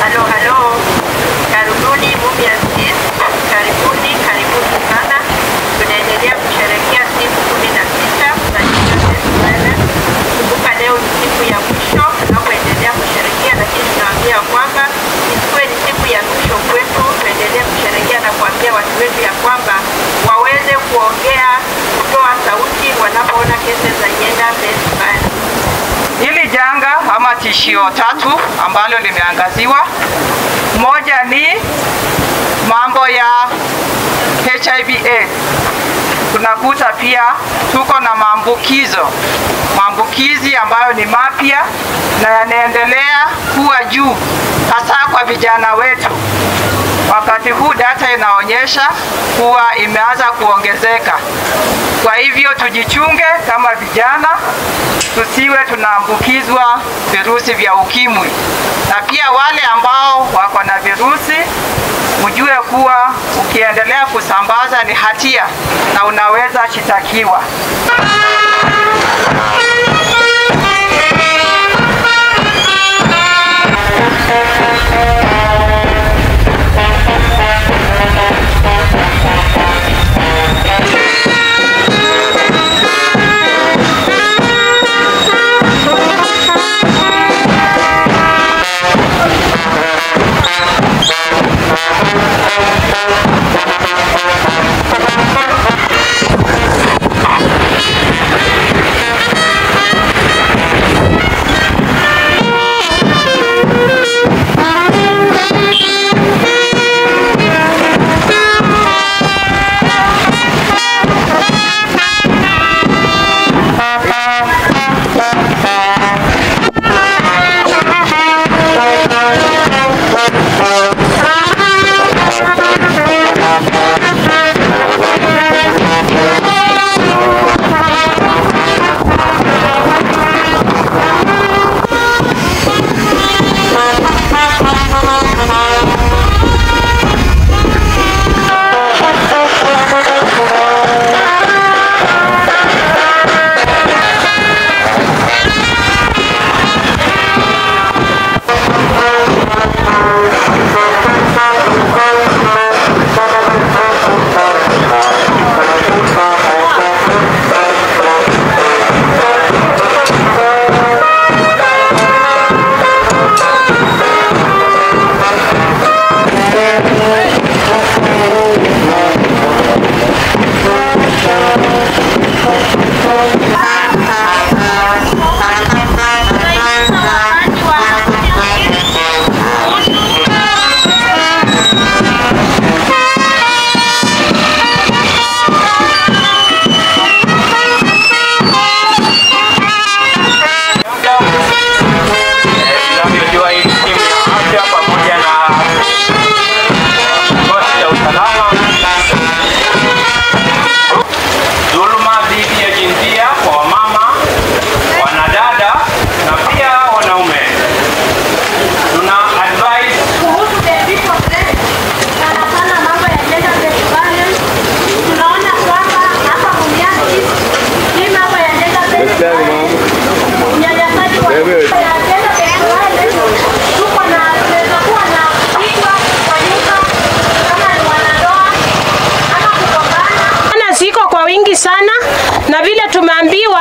Halo halo, karibuni Mumias East, karibuni karibuni sana. Tunaendelea kusherehekea siku 16 za Gender-Based Violence. Kumbuka leo ni siku ya mwisho tunapoendelea kusherehekea, lakini tunawaambia kwamba isikuwe ni siku ya mwisho kwetu. Tuendelee kusherehekea na kuambia watu wetu ya kwamba waweze kuongea, kutoa sauti wanapoona kesi za gender-based violence. Hili janga ama tishio tatu ambalo limeangaziwa, moja ni mambo ya HIV AIDS. Tunakuta pia tuko na maambukizi ambayo ni mapya na yanaendelea kuwa juu, hasa kwa vijana wetu. Wakati huu data inaonyesha kuwa imeanza kuongezeka. Kwa hivyo tujichunge kama vijana, tusiwe tunaambukizwa virusi vya ukimwi. Na pia wale ambao wako na virusi, mjue kuwa ukiendelea kusambaza ni hatia na unaweza shitakiwa. Sana na vile tumeambiwa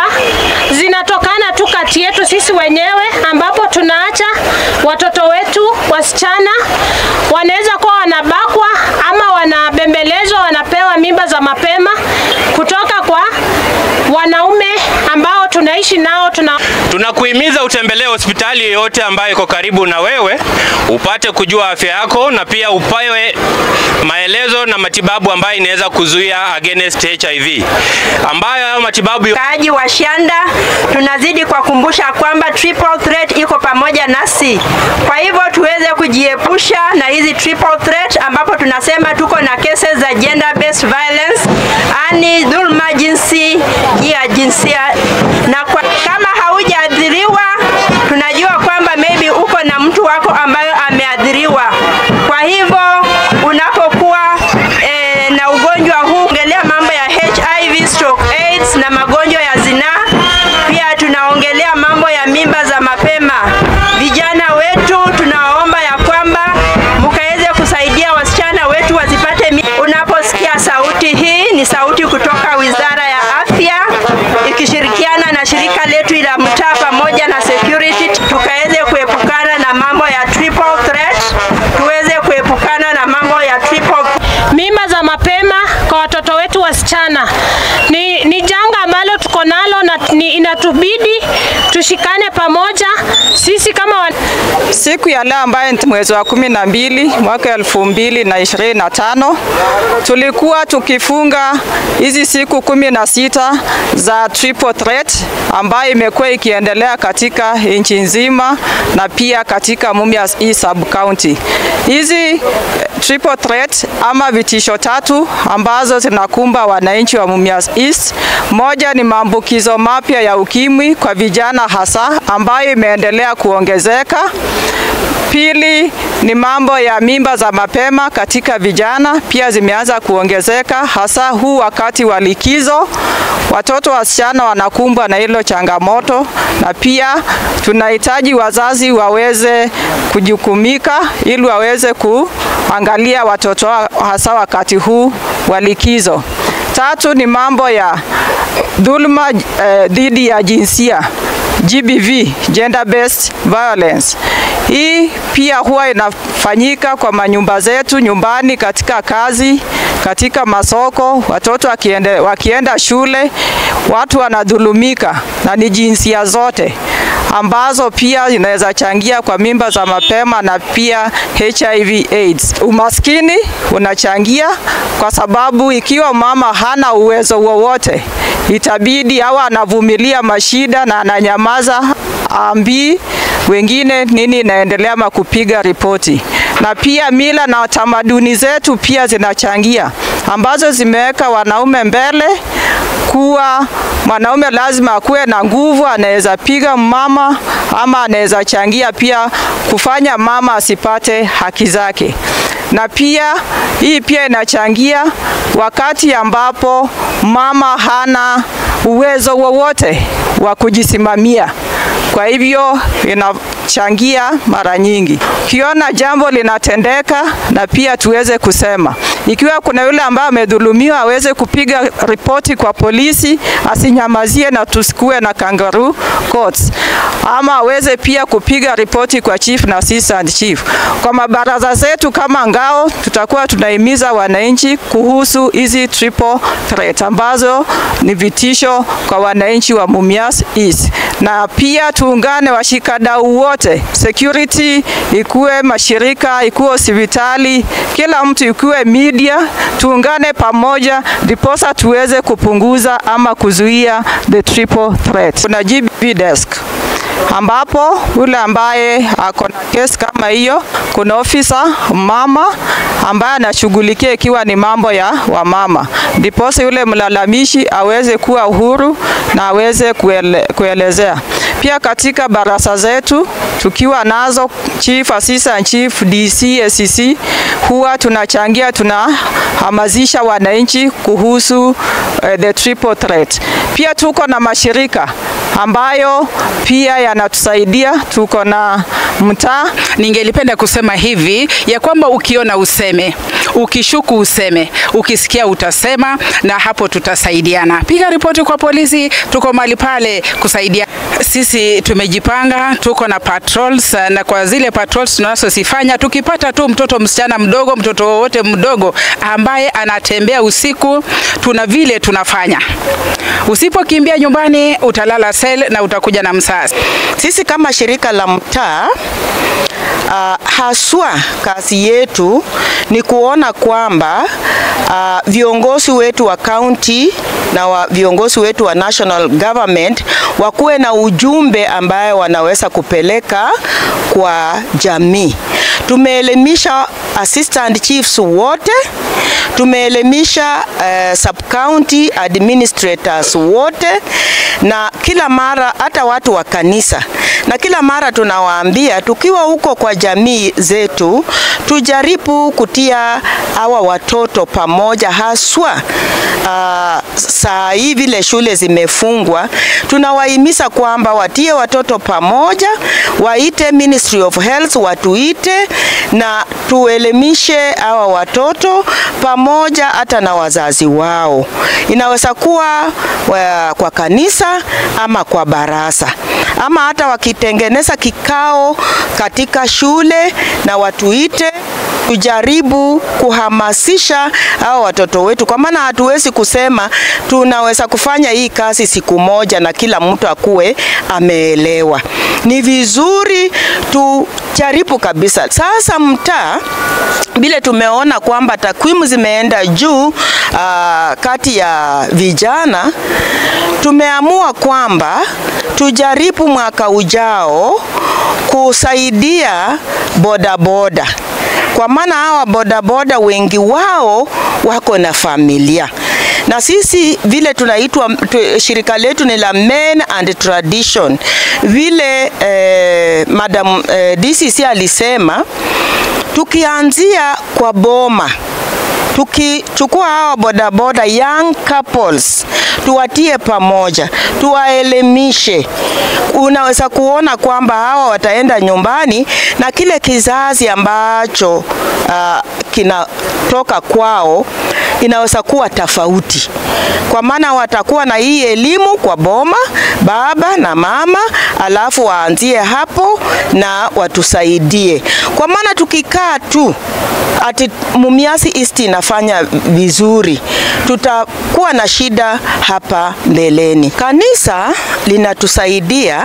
zinatokana tu kati yetu sisi wenyewe, ambapo tunaacha watoto wetu wasichana wanaweza kuwa wanabakwa ama wanabembelezwa, wanapewa mimba za mapema kutoka kwa wanaume ambao tunaishi nao. Tunakuhimiza utembelee hospitali yoyote ambayo iko karibu na wewe, upate kujua afya yako na pia upewe maelezo na matibabu ambayo inaweza kuzuia against HIV. Ambayo hayo matibabu. Kaaji wa Shanda, tunazidi kuwakumbusha kwamba triple threat iko pamoja nasi. Kwa hivyo tuweze kujiepusha na hizi triple threat, ambapo tunasema tuko na cases za gender based violence, yani dhulma jinsi ya jinsia. Na kwa, kama haujaadhiriwa, tunajua kwamba maybe uko na mtu wako ambayo ameadhiriwa. Kwa hivyo unapokuwa na ugonjwa huu, ongelea mambo ya HIV stroke AIDS na magonjwa ya zinaa. Pia tunaongelea mambo ya mimba za mapema. Vijana wetu tunaomba ya kwamba wasichana. Ni janga ambalo tuko nalo na inatubidi tushikane pamoja sisi kama Siku ya leo ambayo ni mwezi wa 12 mwaka 2025 tulikuwa tukifunga hizi siku 16 za triple threat ambayo imekuwa ikiendelea katika nchi nzima na pia katika Mumias East Sub County. Hizi triple threat ama vitisho tatu ambazo zinakumba wananchi wa Mumias East. Moja ni maambukizo mapya ya ukimwi kwa vijana hasa ambayo imeendelea kuongezeka. Pili ni mambo ya mimba za mapema katika vijana pia zimeanza kuongezeka, hasa huu wakati wa likizo. Watoto wasichana wanakumbwa na hilo changamoto, na pia tunahitaji wazazi waweze kujukumika ili waweze kuangalia watoto hasa wakati huu wa likizo. Tatu ni mambo ya dhuluma dhidi ya jinsia, GBV, gender based violence. Hii pia huwa inafanyika kwa manyumba zetu, nyumbani, katika kazi, katika masoko, watoto wakienda shule, watu wanadhulumika, na ni jinsia zote ambazo pia inaweza changia kwa mimba za mapema na pia HIV AIDS. Umaskini unachangia kwa sababu ikiwa mama hana uwezo wowote, itabidi awe anavumilia mashida na ananyamaza, ambii wengine nini inaendelea ama kupiga ripoti. Na pia mila na tamaduni zetu pia zinachangia, ambazo zimeweka wanaume mbele kuwa mwanaume lazima akuwe na nguvu, anaweza piga mama ama anaweza changia pia kufanya mama asipate haki zake. Na pia hii pia inachangia wakati ambapo mama hana uwezo wowote wa kujisimamia. Kwa hivyo inachangia mara nyingi. Kiona jambo linatendeka na pia tuweze kusema. Ikiwa kuna yule ambaye amedhulumiwa aweze kupiga ripoti kwa polisi, asinyamazie na tusikue na kangaroo courts. Ama aweze pia kupiga ripoti kwa chief na assistant chief. Kwa mabaraza zetu kama ngao tutakuwa tunahimiza wananchi kuhusu hizi triple threat ambazo ni vitisho kwa wananchi wa Mumias East. Na pia tuungane washikadau wote, security ikuwe mashirika, ikuwe hospitali, kila mtu, ikuwe media, tuungane pamoja ndiposa tuweze kupunguza ama kuzuia the triple threat. Kuna GBV desk ambapo yule ambaye ako na kesi kama hiyo, kuna ofisa mama ambaye anashughulikia ikiwa ni mambo ya wamama, ndiposa yule mlalamishi aweze kuwa uhuru na aweze kuelezea. Pia katika barasa zetu tukiwa nazo chief, assistant chief, DC, SCC, huwa tunachangia, tunahamasisha wananchi kuhusu the triple threat. Pia tuko na mashirika ambayo pia yanatusaidia, tuko na mtaa. Ningelipenda kusema hivi ya kwamba ukiona useme, ukishuku useme, ukisikia utasema, na hapo tutasaidiana. Piga ripoti kwa polisi, tuko mahali pale kusaidia. Sisi tumejipanga, tuko na patrols, na kwa zile patrols tunazozifanya, tukipata tu mtoto msichana mdogo, mtoto wowote mdogo ambaye anatembea usiku, tuna vile tunafanya. Usipokimbia nyumbani utalala sel na utakuja na msasa. Sisi kama shirika la mtaa, haswa kazi yetu ni kuona kwamba viongozi wetu wa county na viongozi wetu wa national government wakuwe na ujumbe ambaye wanaweza kupeleka kwa jamii. Tumeelimisha assistant chiefs wote, tumeelimisha sub-county administrators wote, na kila mara hata watu wa kanisa, na kila mara tunawaambia tukiwa huko kwa jamii zetu tujaribu kutia hawa watoto pamoja, haswa saa hii vile shule zimefungwa, tunawahimiza kwamba watie watoto pamoja, waite Ministry of Health, watuite na tuelimishe hawa watoto pamoja hata na wazazi wao. Inaweza kuwa kwa kanisa ama kwa barasa, ama hata wakitengeneza kikao katika shule na watuite. Tujaribu kuhamasisha hao watoto wetu, kwa maana hatuwezi kusema tunaweza kufanya hii kazi siku moja na kila mtu akuwe ameelewa. Ni vizuri tujaribu kabisa. Sasa mtaa vile tumeona kwamba takwimu zimeenda juu kati ya vijana, tumeamua kwamba tujaribu mwaka ujao kusaidia bodaboda. Kwa maana hawa bodaboda wengi wao wako na familia. Na sisi vile tunaitwa, shirika letu ni la Men and Tradition. Vile Madam DCC alisema, tukianzia kwa boma, tukichukua hawa bodaboda young couples, tuwatie pamoja, tuwaelimishe, unaweza kuona kwamba hawa wataenda nyumbani na kile kizazi ambacho kinatoka kwao inaweza kuwa tofauti. Kwa maana watakuwa na hii elimu kwa boma, baba na mama, alafu waanzie hapo na watusaidie. Kwa maana tukikaa tu ati Mumias East inafanya vizuri, tutakuwa na shida hapa mbeleni. Kanisa linatusaidia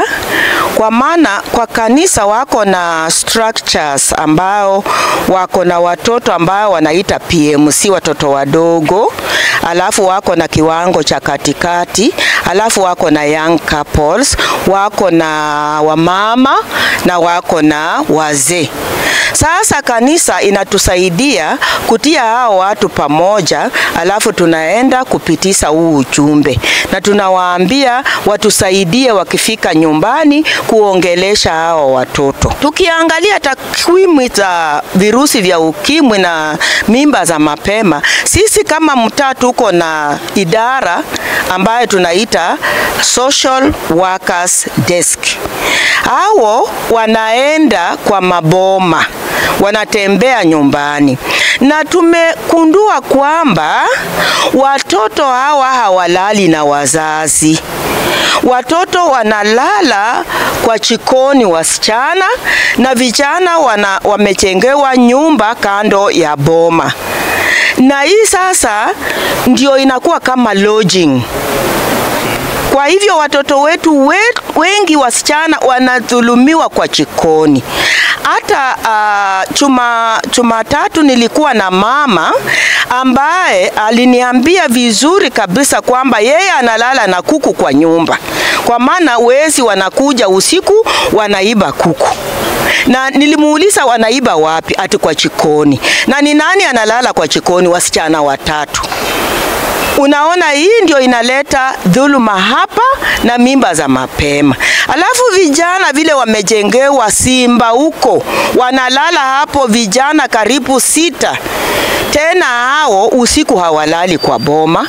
kwa maana kwa kanisa wako na structures ambao wako na watoto ambao wanaita PMC, watoto wadogo, alafu wako na kiwango cha katikati, alafu wako na young couples, wako na wamama na wako na wazee. Sasa kanisa inatusaidia kutia hao watu pamoja, alafu tunaenda kupitisha huu ujumbe na tunawaambia watusaidie wakifika nyumbani kuongelesha hao watoto. Tukiangalia takwimu za virusi vya ukimwi na mimba za mapema, sisi kama mtaa tuko na idara ambayo tunaita Social Workers Desk. Hao wanaenda kwa maboma, wanatembea nyumbani, na tumekundua kwamba watoto hawa hawalali na wazazi. Watoto wanalala kwa chikoni, wasichana na vijana wamechengewa nyumba kando ya boma. Na hii sasa ndio inakuwa kama lodging. Kwa hivyo watoto wetu wengi wasichana wanadhulumiwa kwa chikoni. Hata Jumatatu nilikuwa na mama ambaye aliniambia vizuri kabisa kwamba yeye analala na kuku kwa nyumba. Kwa maana wezi wanakuja usiku wanaiba kuku. Na nilimuuliza wanaiba wapi? Ati kwa chikoni. Na ni nani analala kwa chikoni? Wasichana watatu. Unaona, hii ndio inaleta dhuluma hapa na mimba za mapema. Alafu vijana vile wamejengewa simba huko, wanalala hapo vijana karibu 6. Tena hao usiku hawalali kwa boma,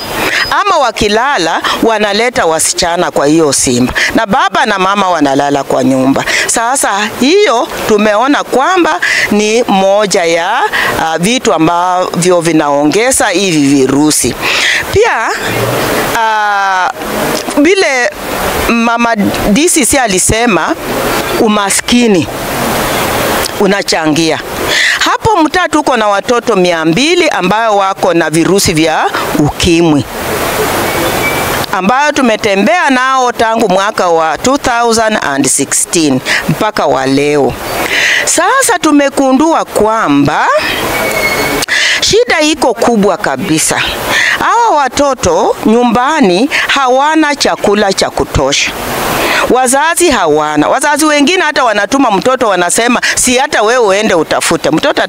ama wakilala wanaleta wasichana kwa hiyo simba, na baba na mama wanalala kwa nyumba. Sasa hiyo tumeona kwamba ni moja ya vitu ambavyo vinaongeza hivi virusi. Pia vile mama DCC alisema, umaskini unachangia. Hapo mtaa tuko na watoto 200 ambao wako na virusi vya ukimwi, ambayo tumetembea nao tangu mwaka wa 2016 mpaka wa leo. Sasa tumekundua kwamba shida iko kubwa kabisa. Hawa watoto nyumbani hawana chakula cha kutosha. Wazazi hawana. Wazazi wengine hata wanatuma mtoto, wanasema si hata wewe uende utafute. Mtoto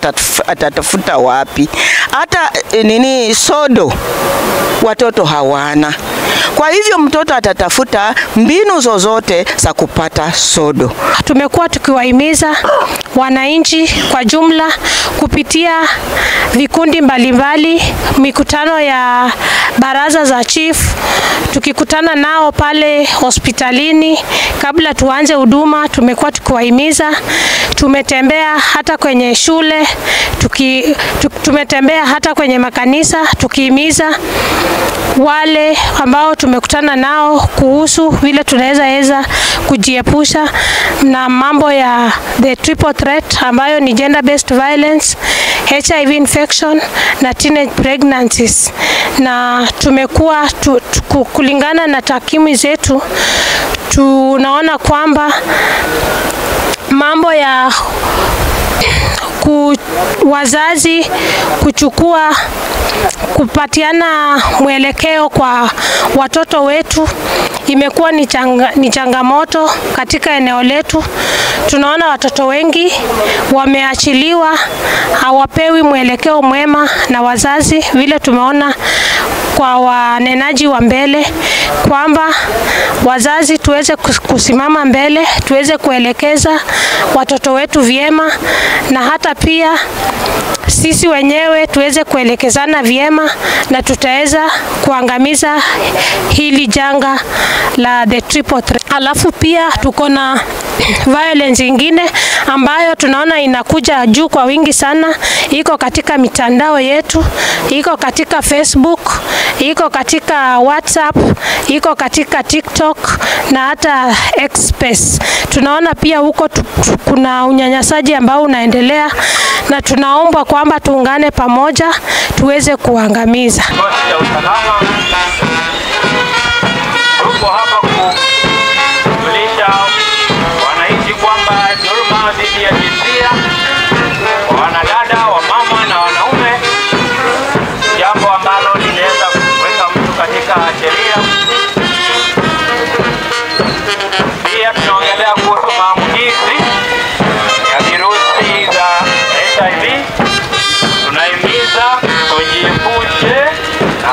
atatafuta wapi? Hata nini sodo watoto hawana. Kwa hivyo mtoto atatafuta mbinu zozote za kupata sodo. Tumekuwa tukiwahimiza wananchi kwa jumla kupitia vikundi mbalimbali, mikutano ya baraza za chief, tukikutana nao pale hospitalini kabla tuanze huduma, tumekuwa tukiwahimiza. Tumetembea hata kwenye shule, tumetembea hata kwenye makanisa tukihimiza wale ambao tumekutana nao kuhusu vile tunaweza kujiepusha na mambo ya the triple threat ambayo ni gender based violence, HIV infection na teenage pregnancies. Na tumekuwa kulingana na takwimu zetu tunaona kwamba mambo ya wazazi kuchukua kupatiana mwelekeo kwa watoto wetu imekuwa ni changamoto katika eneo letu. Tunaona watoto wengi wameachiliwa, hawapewi mwelekeo mwema na wazazi, vile tumeona kwa wanenaji wa mbele kwamba wazazi tuweze kusimama mbele, tuweze kuelekeza watoto wetu vyema, na hata pia sisi wenyewe tuweze kuelekezana vyema, na tutaweza kuangamiza hili janga la the triple threat. Alafu pia tuko na violence ingine ambayo tunaona inakuja juu kwa wingi sana, iko katika mitandao yetu, iko katika Facebook, iko katika WhatsApp, iko katika TikTok na hata X-Space. Tunaona pia huko kuna unyanyasaji ambao unaendelea, na tunaomba kwamba tuungane pamoja tuweze kuangamiza. Tuko hapa kujulisha wananchi kwamba dhuluma dhidi ya jinsia, wanadada, wamama na wanaume, jambo ambalo linaweza kuweka mtu katika sheria. Pia tunaongelea kuhusu maambukizi ya virusi za HIV. Tunahimiza tujiepushe na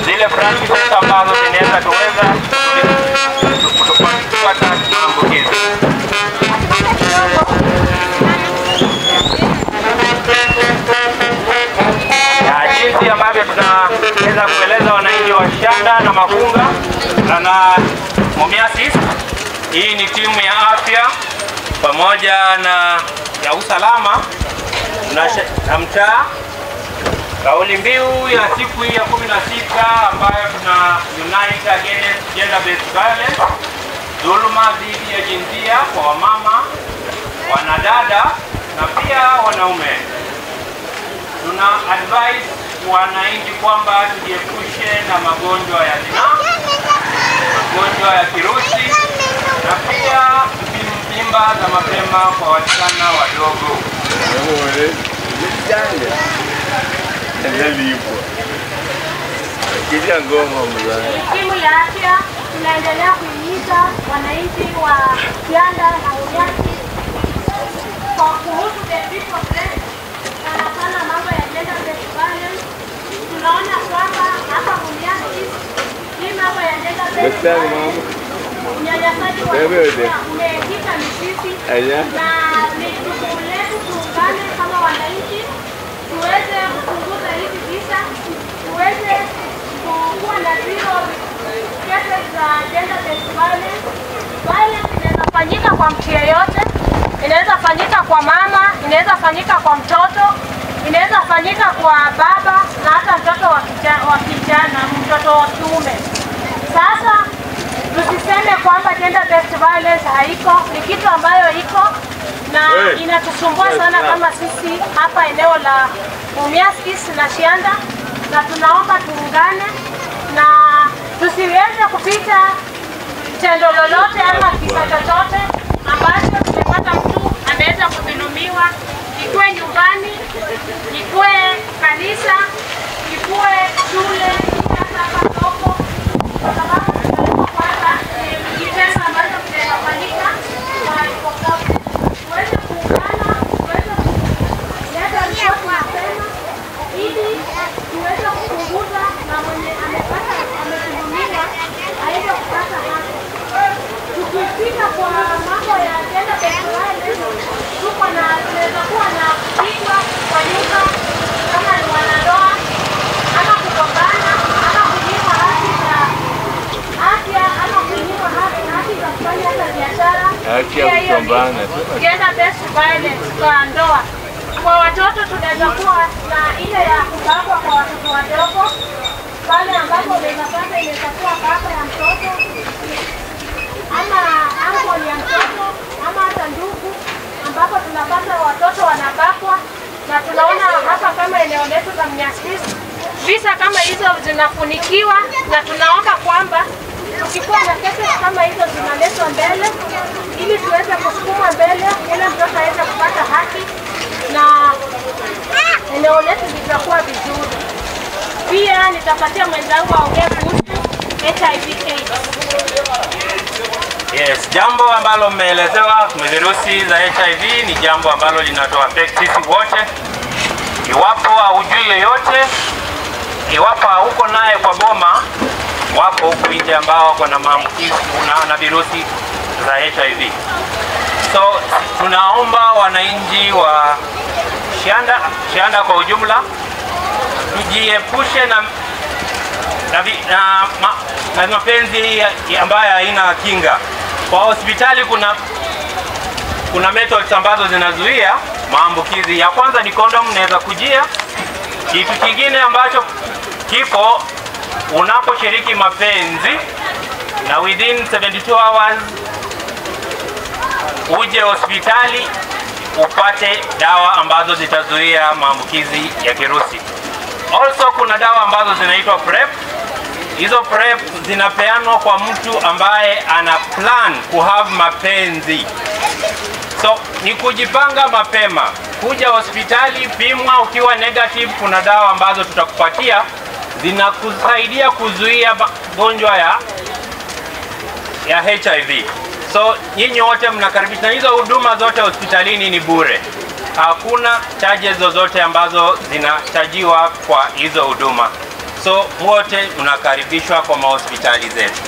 zile practices ambazo zinaweza tuweza kutupata maambukizi. Na jinsi ambavyo tunaweza kueleza wananchi wa Shanda na Makunga na Mumias East, hii ni timu ya afya pamoja na ya usalama na mtaa. Kauli mbiu ya siku hii ya 16 ambayo tuna unite against gender based violence, dhuluma dhidi ya jinsia kwa wamama, wanadada na pia wanaume. Tuna advise wananchi kwamba tujiepushe na magonjwa ya zinaa, magonjwa ya kirusi na pia mimba za mapema kwa wasichana wadogo. Timu ya afya tunaendelea kuhimiza wananchi wa Kianda na Mumias kwa kuhusu the triple threat, sana sana mambo ya gender based violence. Tunaona kwamba hapa Mumias hii mambo ya gender based violence, unyanyasaji wa jinsia umekita mizizi, na ni jukumu letu tuungane kama wananchi tuweze kupunguza hizi visa, tuweze kuwa na zero cases za gender based violence. Violence inaweza fanyika kwa mtu yeyote, inaweza fanyika kwa mama, inaweza fanyika kwa mtoto, inaweza fanyika kwa baba na hata mtoto wa kijana, mtoto wa kiume. Sasa tusiseme kwamba gender based violence haiko, ni kitu ambayo iko na inatusumbua sana kama sisi hapa eneo la Mumias East na Shianda, na tunaomba tuungane na tusiweze kupita tendo lolote ama kisa chochote ambacho tumepata mtu ameweza kudhulumiwa, ikuwe nyumbani, ikuwe kanisa, ikuwe shule, hata hapa soko, kwa sababu tunajua kwamba ni kitendo ambacho kinafanyika mahali popote. Tuweze kuungana, tuweze kuleta ripoti mapema ili tuweze kupunguza na mwenye amepata amedhulumiwa aweze kupata haki. Tukifika kwa mambo ya gender based violence, tuko na tunaweza kuwa na kupigwa kwa nyumba kama ni wanandoa, ama kugombana, ama kunyimwa haki za afya, ama kunyimwa haki za kufanya hata biashara. Haki ya kugombana. Gender based violence kwa ndoa. Kwa watoto tunaweza kuwa na ile ya kubakwa kwa watoto wadogo, pale ambapo unaweza pata inaweza kuwa baba ya mtoto ama uncle ya mtoto ama hata ndugu, ambapo tunapata watoto wanabakwa na tunaona hapa kama eneo letu la Mumias East visa kama hizo zinafunikiwa, na tunaomba kwamba tukikuwa na kesi kama hizo zinaletwa mbele ili tuweze kusukuma mbele yule mtoto aweze kupata haki na eneo letu litakuwa vizuri. Pia nitapatia mwenzangu aongee kuhusu HIV AIDS. Yes, jambo ambalo mmeelezewa virusi za HIV ni jambo ambalo linatoa affect sisi wote. Iwapo haujui yoyote, iwapo hauko naye kwa boma, wapo huku nje ambao wako na maambukizi na virusi za HIV. So tunaomba wananchi wa Shianda kwa ujumla tujiepushe na mapenzi ambayo haina kinga. Kwa hospitali kuna methods ambazo zinazuia maambukizi. Ya kwanza ni condom, unaweza kujia. Kitu kingine ambacho kipo, unaposhiriki mapenzi na within 72 hours uje hospitali upate dawa ambazo zitazuia maambukizi ya kirusi. Also kuna dawa ambazo zinaitwa PrEP. Hizo PrEP zinapeanwa kwa mtu ambaye ana plan ku have mapenzi. So ni kujipanga mapema. Kuja hospitali, pimwa, ukiwa negative kuna dawa ambazo tutakupatia zinakusaidia kuzuia magonjwa ya HIV. So nyinyi wote mnakaribishwa. Hizo huduma zote hospitalini ni bure. Hakuna charges zozote ambazo zinachajiwa kwa hizo huduma. So wote mnakaribishwa kwa mahospitali zetu.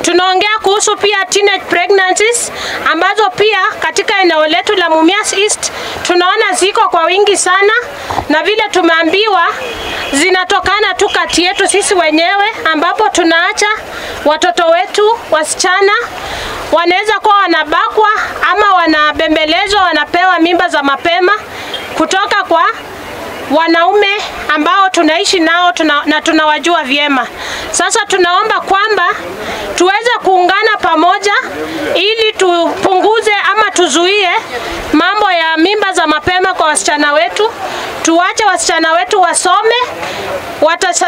Tunaongea kuhusu pia teenage pregnancies ambazo pia katika eneo letu la Mumias East tunaona ziko kwa wingi sana, na vile tumeambiwa zinatokana tu kati yetu sisi wenyewe, ambapo tunaacha watoto wetu wasichana wanaweza kuwa wanabakwa ama wanabembelezwa, wanapewa mimba za mapema kutoka kwa wanaume ambao tunaishi nao na tunawajua vyema. Sasa tunaomba kwamba tuweze kuungana pamoja ili tupunguze ama tuzuie mambo ya mimba za mapema kwa wasichana wetu. Tuache wasichana wetu wasome,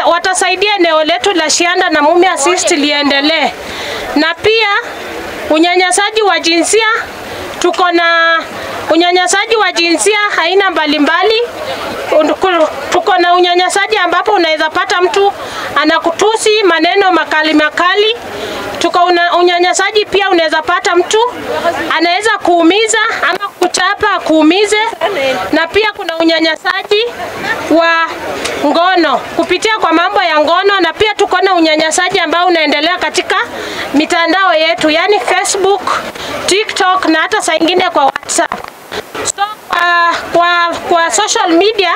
watasaidia eneo letu la Shianda na Mumias East liendelee. Na pia unyanyasaji wa jinsia, tuko na unyanyasaji wa jinsia aina mbalimbali. Tuko na unyanyasaji ambapo unaweza pata mtu anakutusi maneno makali makali. Tuko unyanyasaji pia unaweza pata mtu anaweza kuumiza ama kuchapa kuumize. Na pia kuna unyanyasaji wa ngono kupitia kwa mambo ya ngono. Na pia tuko na unyanyasaji ambao unaendelea katika mitandao yetu, yani Facebook, TikTok na hata saa ingine kwa WhatsApp. So, kwa social media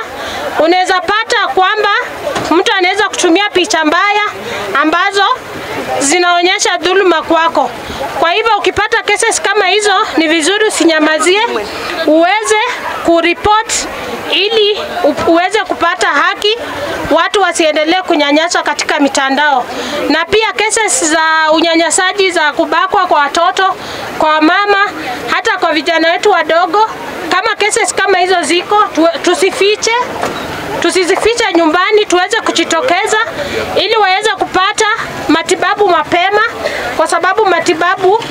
unaweza pata kwamba mtu anaweza kutumia picha mbaya ambazo zinaonyesha dhuluma kwako. Kwa hivyo ukipata cases kama hizo ni vizuri usinyamazie, uweze kuripot ili uweze kupata haki, watu wasiendelee kunyanyaswa katika mitandao. Na pia cases za unyanyasaji za kubakwa kwa watoto, kwa mama, hata kwa vijana wetu wadogo, kama cases kama hizo ziko, tusizifiche nyumbani, tuweze kujitokeza ili waweze kupata matibabu mapema, kwa sababu matibabu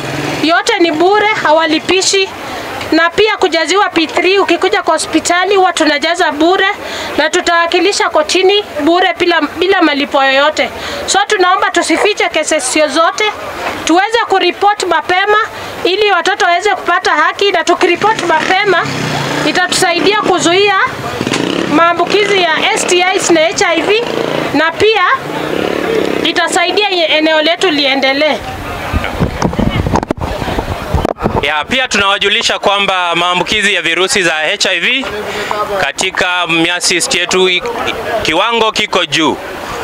yote ni bure, hawalipishi. Na pia kujaziwa P3, ukikuja kwa hospitali huwa tunajaza bure na tutawakilisha kotini bure bila malipo yoyote. So tunaomba tusifiche cases zote, tuweze kuripoti mapema ili watoto waweze kupata haki, na tukiripoti mapema itatusaidia kuzuia maambukizi ya STIs na HIV, na pia itasaidia eneo letu liendelee. Ya, pia tunawajulisha kwamba maambukizi ya virusi za HIV katika Mumias East yetu kiwango kiko juu,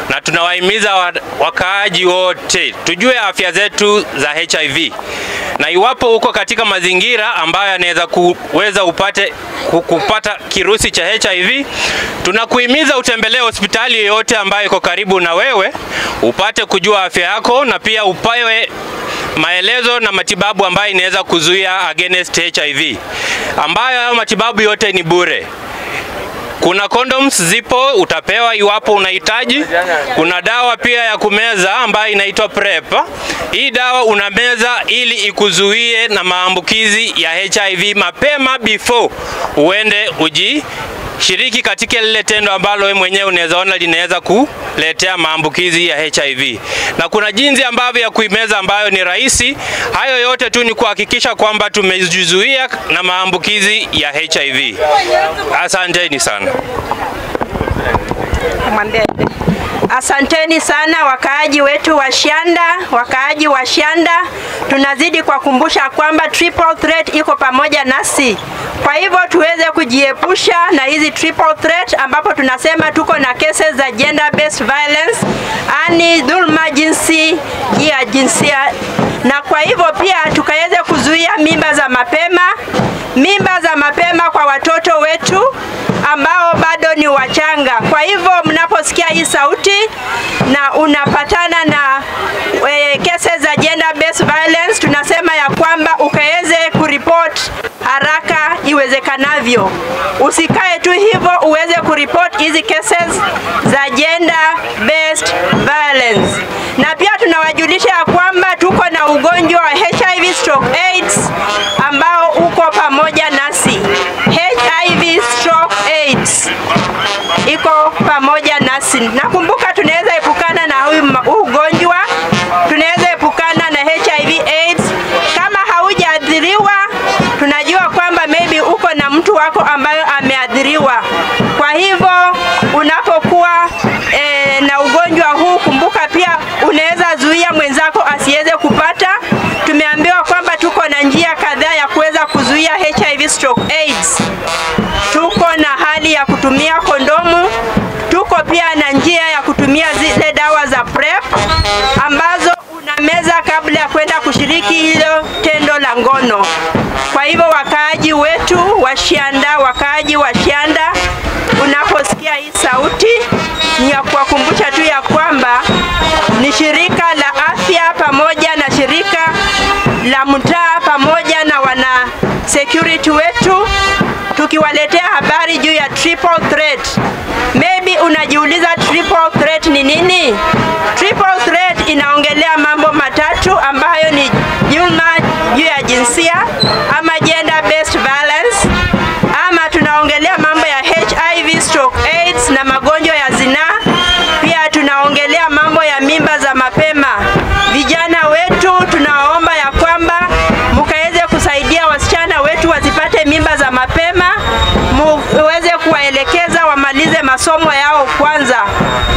na tunawahimiza wakaaji wote tujue afya zetu za HIV, na iwapo uko katika mazingira ambayo yanaweza kuweza upate kupata kirusi cha HIV, tunakuhimiza utembelee hospitali yoyote ambayo iko karibu na wewe upate kujua afya yako, na pia upewe maelezo na matibabu ambayo inaweza kuzuia against HIV, ambayo hayo matibabu yote ni bure. Kuna condoms zipo, utapewa iwapo unahitaji. Kuna dawa pia ya kumeza ambayo inaitwa PrEP. Hii dawa unameza ili ikuzuie na maambukizi ya HIV mapema before uende ujishiriki katika lile tendo ambalo wewe mwenyewe unaweza ona linaweza kuletea maambukizi ya HIV. Na kuna jinsi ambavyo ya kuimeza ambayo ni rahisi. Hayo yote tu ni kuhakikisha kwamba tumejizuia na maambukizi ya HIV. Asanteni sana. Asanteni sana wakaaji wetu wa Shianda, wakaaji wa Shianda. Tunazidi kuwakumbusha kwamba triple threat iko pamoja nasi. Kwa hivyo tuweze kujiepusha na hizi triple threat, ambapo tunasema tuko na cases za gender based violence, ani dhulma jinsi ya jinsia. Na kwa hivyo pia tukaweze kuzuia mimba za mapema, mimba za mapema kwa watoto wetu ambao bado ni wachanga. Kwa hivyo mnaposikia hii sauti na unapatana na cases za gender based violence, tunasema ya kwamba ukaweze kuripot haraka iwezekanavyo. Usikae tu hivyo, uweze kuripot hizi cases za gender based violence. Na pia tunawajulisha ya kwamba tuko na ugonjwa wa HIV/AIDS ambao uko pamoja nasi. HIV/AIDS iko pamoja nasi. Nakumbuka tunaweza epukana na huu ugonjwa, tunaweza epukana na HIV/AIDS. Kama haujaadhiriwa, tunajua kwamba maybe uko na mtu wako ambayo ameadhiriwa. Kwa hivyo unapokuwa na ugonjwa huu, kumbuka pia unaweza zuia mwenzako asiweze kupata. Tumeambiwa kwamba tuko na njia kadhaa ya kuweza kuzuia HIV/AIDS. Tuko na hali ya kutumia kondomu, tuko pia na njia ya kutumia zile dawa za PrEP ambazo unameza kabla ya kwenda kushiriki hilo tendo la ngono. Kwa hivyo wakaaji wetu wa Shianda, wakaaji wa Shianda, unaposikia hii sauti ni ya kuwakumbusha tu ya kwamba ni shirika la afya pamoja na shirika la la mtaa pamoja na wana security wetu tukiwaletea habari juu ya triple threat. Maybe unajiuliza triple threat ni nini? Triple threat inaongelea mambo matatu ambayo ni dhulma juu ya jinsia ama gender based violence, ama tunaongelea mambo ya HIV stroke AIDS na magonjwa ya zinaa. Pia tunaongelea mambo ya mimba za mapema. Vijana wetu tunaomba ya kwamba mkaweze kusaidia wasichana wetu wasipate mimba za mapema, muweze kuwaelekeza wamalize masomo yao kwanza.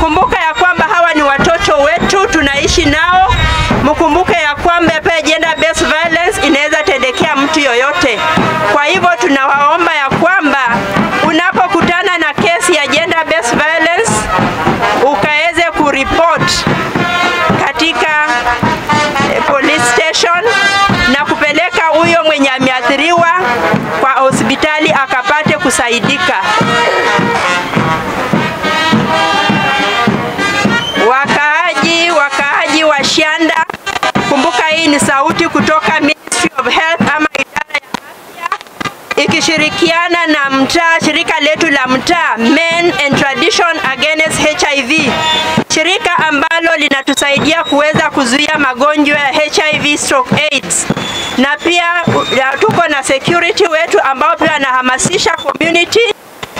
Kumbuka ya kwamba hawa ni watoto wetu, tunaishi nao. Mkumbuke ya kwamba pia gender based violence inaweza tendekea mtu yoyote. Kwa hivyo tunawaomba ya kwamba unapokutana na kesi ya gender based violence ukaweze kuripoti katika police station na kupeleka huyo mwenye ameathiriwa kwa hospitali akapate kusaidika. Wakaaji wa Shianda, kumbuka hii ni sauti kutoka Ministry of Health ama idara ya afya ikishirikiana na mtaa, shirika letu la mtaa Men and Tradition Against HIV, shirika ambalo linatusaidia kuweza kuzuia magonjwa ya HIV stroke AIDS. Na pia tuko na security wetu ambao pia wanahamasisha community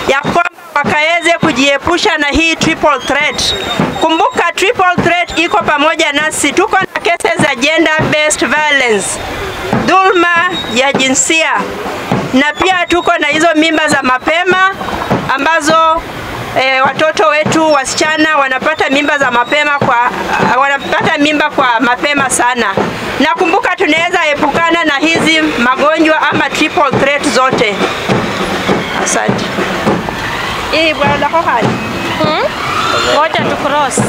ya kwamba wakaweze kujiepusha na hii triple threat. Kumbuka triple threat iko pamoja nasi. Tuko na cases za gender based violence, dhulma ya jinsia, na pia tuko na hizo mimba za mapema ambazo watoto wetu wasichana wanapata mimba za mapema wanapata mimba kwa mapema sana. Na kumbuka tunaweza epukana na hizi magonjwa ama triple threat zote. Asante. Bwana hali. Ngoja tu cross.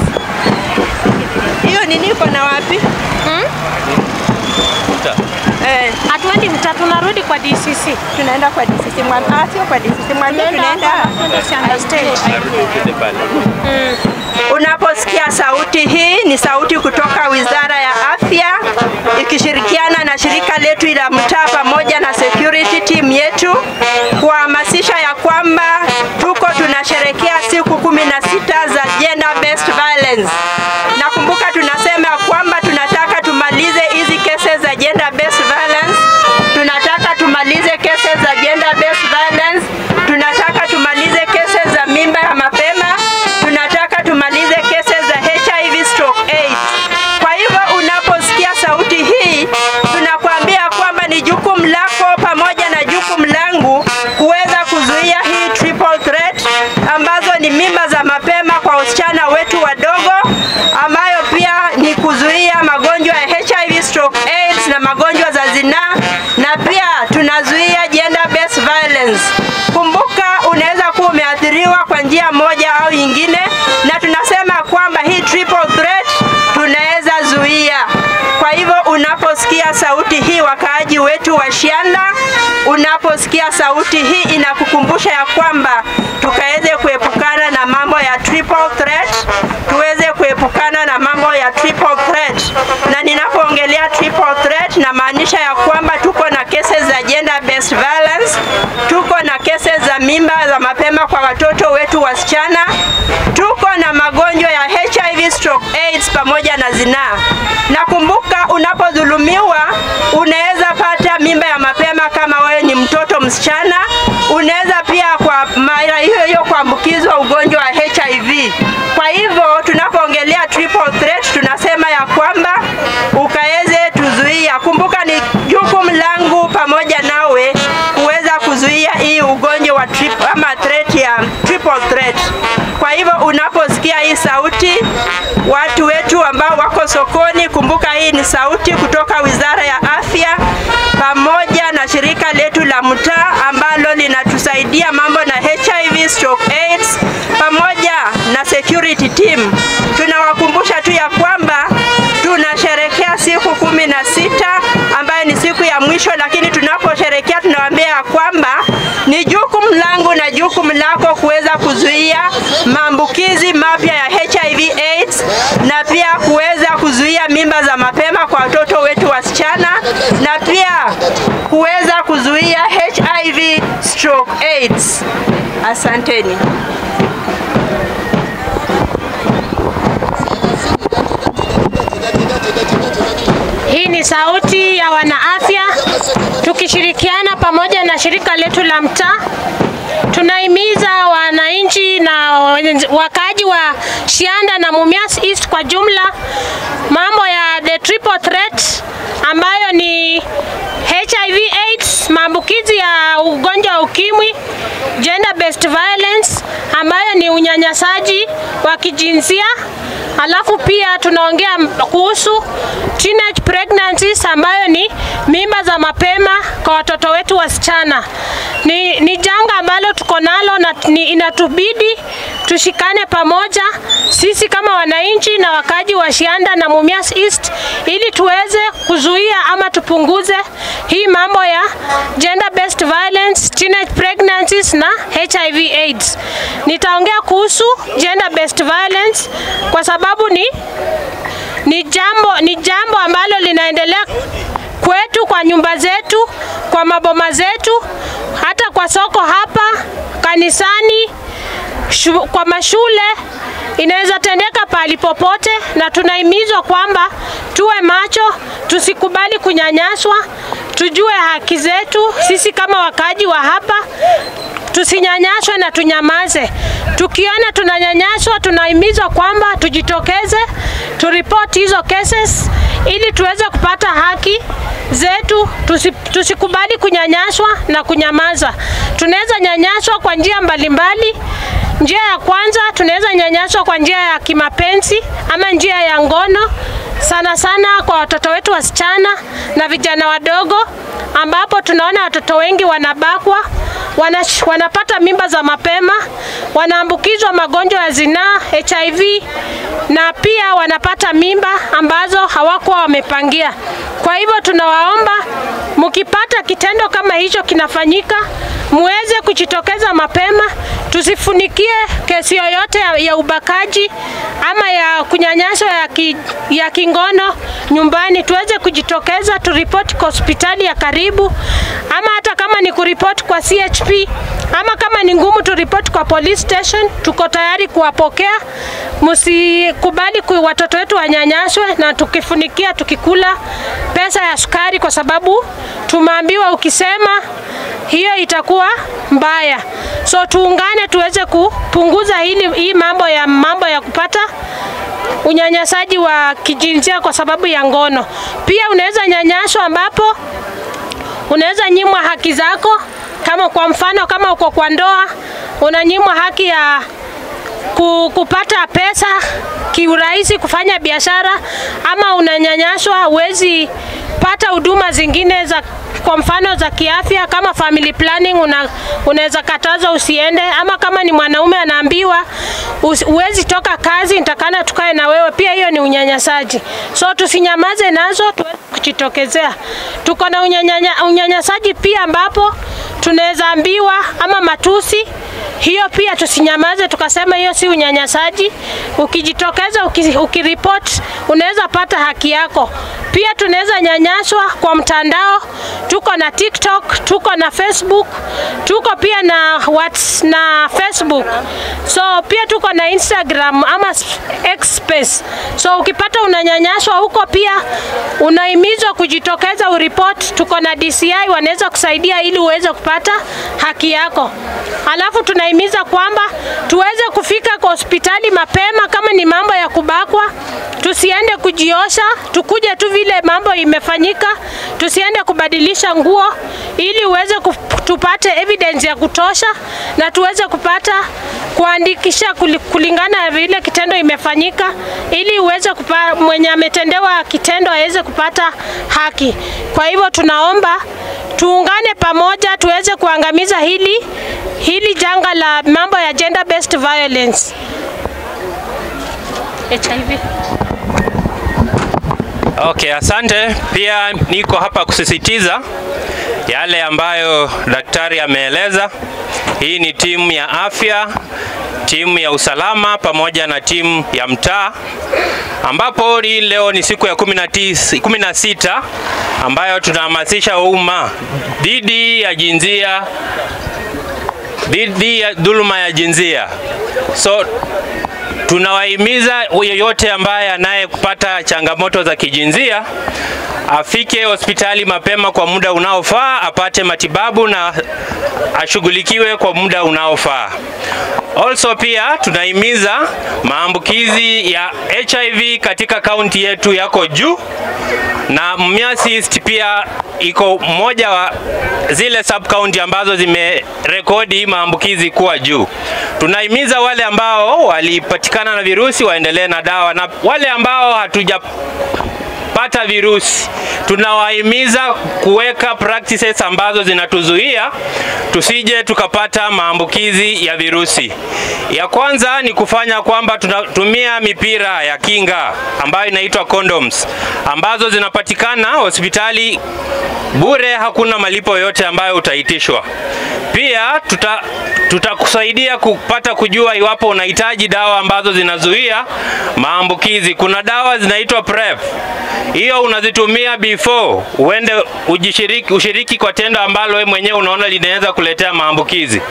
Hiyo nini iko na wapi? Hatuendi mtaa, tunarudi kwa DCC. Tunaenda kwa DCC. Sio kwa DCC. Mwambie tunaenda stage. Unaposikia sauti hii ni sauti kutoka Wizara ya Afya ikishirikiana na shirika letu la mtaa pamoja na security team yetu kuhamasisha ya kwamba tuko tunasherehekea siku 16 za gender based violence. Na kumbuka tunasema kwamba tunataka tumalize hizi cases za gender based violence, tunataka tumalize cases za gender based violence, tunataka tumalize cases za mimba ya mapema, tunataka tumalize cases za HIV stroke AIDS. Kwa hivyo unaposikia sauti hii tunakuambia kwamba ni jukumu lako pamoja na jukumu langu kuweza kuzuia hii triple threat ambazo ni mimba za mapema kwa wasichana wetu wadogo, ambayo pia ni kuzuia magonjwa ya HIV stroke AIDS na magonjwa za zinaa, na pia tunazuia gender based violence. Kumbuka unaweza kuwa umeathiriwa kwa njia moja au nyingine, na tunasema kwamba hii triple threat tunaweza zuia. Kwa hivyo unaposikia sauti hii, wakaaji wetu wa Shianda, unaposikia sauti hii inakukumbusha ya kwamba tukaweze kuepukana na mambo ya triple threat, tuweze kuepukana na mambo ya triple threat. Na ninapoongelea triple threat na maanisha ya kwamba tuko na cases za gender based violence, tuko na cases za mimba za mapema kwa watoto wetu wasichana, tuko na magonjwa ya HIV stroke AIDS pamoja na zinaa. Na kumbuka unapodhulumiwa unaweza pata mimba ya mapema kama wewe ni mtoto msichana, unaweza pia kwa mara hiyo hiyo kuambukizwa ugonjwa wa HIV. Kwa hivyo tunapoongelea triple threat tunasema ya kwamba ukaweze tuzuia. Kumbuka ni jukumu langu pamoja nawe kuweza kuzuia hii ugonjwa wa ama threat ya triple threat. Kwa hivyo unaposikia hii sauti, watu wetu ambao wako sokoni, kumbuka hii ni sauti kutoka Wizara ya Afya pamoja na shirika letu la mtaa ambalo linatusaidia mambo na HIV stroke AIDS pamoja na security team. Tunawakumbusha tu ya kwamba tunasherehekea siku 16 ambayo ni siku ya mwisho, lakini tunaposherehekea tunawaambia kwamba ni jukumu langu na jukumu lako kuweza kuzuia maambukizi mapya ya HIV AIDS na pia kuweza kuzuia mimba za mapema kwa watoto wetu wasichana. wasichana na pia kuweza kuzuia HIV stroke AIDS. Asanteni. Hii ni sauti ya wanaafya tukishirikiana pamoja na shirika letu la mtaa. Tunahimiza wananchi na wakaaji wa Shianda na Mumias East kwa jumla mambo ya the triple threat ambayo ni HIV AIDS, maambukizi ya ugonjwa wa ukimwi, gender based violence ambayo ni unyanyasaji wa kijinsia, alafu pia tunaongea kuhusu teenage pregnancies ambayo ni mimba za mapema kwa watoto wetu wasichana. Ni janga ambalo tuko nalo na inatubidi tushikane pamoja sisi kama wananchi na wakaji wa Shianda na Mumias East ili tuweze kuzuia ama tupunguze hii mambo ya gender based violence, teenage pregnancies na HIV AIDS. Nitaongea kuhusu gender based violence kwa sababu ni jambo ambalo linaendelea kwetu, kwa nyumba zetu, kwa maboma zetu, hata kwa soko hapa, kanisani, kwa mashule, inaweza tendeka pahali popote, na tunahimizwa kwamba tuwe macho, tusikubali kunyanyaswa, tujue haki zetu sisi kama wakaaji wa hapa, tusinyanyaswe na tunyamaze. Tukiona tunanyanyaswa, tunahimizwa kwamba tujitokeze, turipoti hizo cases ili tuweze kupata haki zetu. Tusikubali kunyanyaswa na kunyamaza. Tunaweza nyanyaswa kwa njia mbalimbali. Njia ya kwanza, tunaweza nyanyaswa kwa njia ya kimapenzi ama njia ya ngono, sana sana kwa watoto wetu wasichana na vijana wadogo, ambapo tunaona watoto wengi wanabakwa, wanapata mimba za mapema, wanaambukizwa magonjwa ya zinaa, HIV, na pia wanapata mimba ambazo hawakuwa wamepangia. Kwa hivyo tunawaomba, mkipata kitendo kama hicho kinafanyika, muweze kujitokeza mapema, tusifunikie kesi yoyote ya ubakaji ama ya kunyanyaswa ya kingono nyumbani. Tuweze kujitokeza, turipoti kwa hospitali ya karibu, ama hata kama ni kuripoti kwa CHP, ama kama ni ngumu turipoti kwa police station. Tuko tayari kuwapokea. Msikubali watoto wetu wanyanyaswe na tukifunikia tukikula pesa ya sukari, kwa sababu tumeambiwa ukisema hiyo itakuwa mbaya. So tuungane tuweze kupunguza hii mambo ya kupata unyanyasaji wa kijinsia kwa sababu ya ngono. Pia unaweza nyanyaswa ambapo unaweza nyimwa haki zako, kama kwa mfano kama uko kwa ndoa unanyimwa haki ya kupata pesa kiurahisi, kufanya biashara, ama unanyanyaswa huwezi pata huduma zingine za kwa mfano za kiafya kama family planning, unaweza katazwa usiende, ama kama ni mwanaume anaambiwa huwezi toka kazi, nitakana tukae na wewe, pia hiyo ni unyanyasaji. So tusinyamaze nazo, tuweze kujitokezea. Tuko na unyanyasaji pia ambapo tunaweza ambiwa ama matusi, hiyo pia tusinyamaze tukasema hiyo si unyanyasaji. Ukijitokeza ukiripoti unaweza pata haki yako. Pia tunaweza nyanyaswa kwa mtandao. Tuko na TikTok, tuko na Facebook, tuko pia na WhatsApp na Facebook. So pia tuko na Instagram ama X space. So ukipata unanyanyaswa huko pia unahimizwa kujitokeza uripoti. Tuko na DCI wanaweza kusaidia ili uweze kupata haki yako. Alafu tunahimiza kwamba tuweze kufika kwa hospitali mapema kama ni mambo ya kubakwa. Tusiende kujiosha, tukuje tu vile mambo imefanyika, tusiende kubadilisha nguo, ili uweze tupate evidence ya kutosha na tuweze kupata kuandikisha kulingana na vile kitendo imefanyika, ili uweze mwenye ametendewa kitendo aweze kupata haki. Kwa hivyo tunaomba tuungane pamoja tuweze kuangamiza hili janga la mambo ya gender based violence, HIV. Okay, asante. Pia niko hapa kusisitiza yale ambayo daktari ameeleza. Hii ni timu ya afya, timu timu ya usalama pamoja na timu ya mtaa, ambapo hii leo ni siku ya 16 ambayo tunahamasisha umma dhidi ya jinsia, dhidi ya dhuluma ya jinsia. So tunawahimiza yeyote ambaye anayepata changamoto za kijinsia afike hospitali mapema kwa muda unaofaa, apate matibabu na ashughulikiwe kwa muda unaofaa. Also pia tunahimiza maambukizi ya HIV katika kaunti yetu yako juu, na Mumias East pia iko mmoja wa zile sub county ambazo zimerekodi maambukizi kuwa juu. Tunahimiza wale ambao walipatikana na virusi waendelee na dawa, na wale ambao hatujapata virusi tunawahimiza kuweka practices ambazo zinatuzuia tusije tukapata maambukizi ya virusi. Ya kwanza ni kufanya kwamba tunatumia mipira ya kinga ambayo inaitwa condoms, ambazo zinapatikana hospitali bure, hakuna malipo yote ambayo utaitishwa. Pia tutakusaidia kupata kujua iwapo unahitaji dawa ambazo zinazuia maambukizi. Kuna dawa zinaitwa PrEP. Hiyo unazitumia before uende ushiriki kwa tendo ambalo wewe mwenyewe unaona linaweza kuletea maambukizi.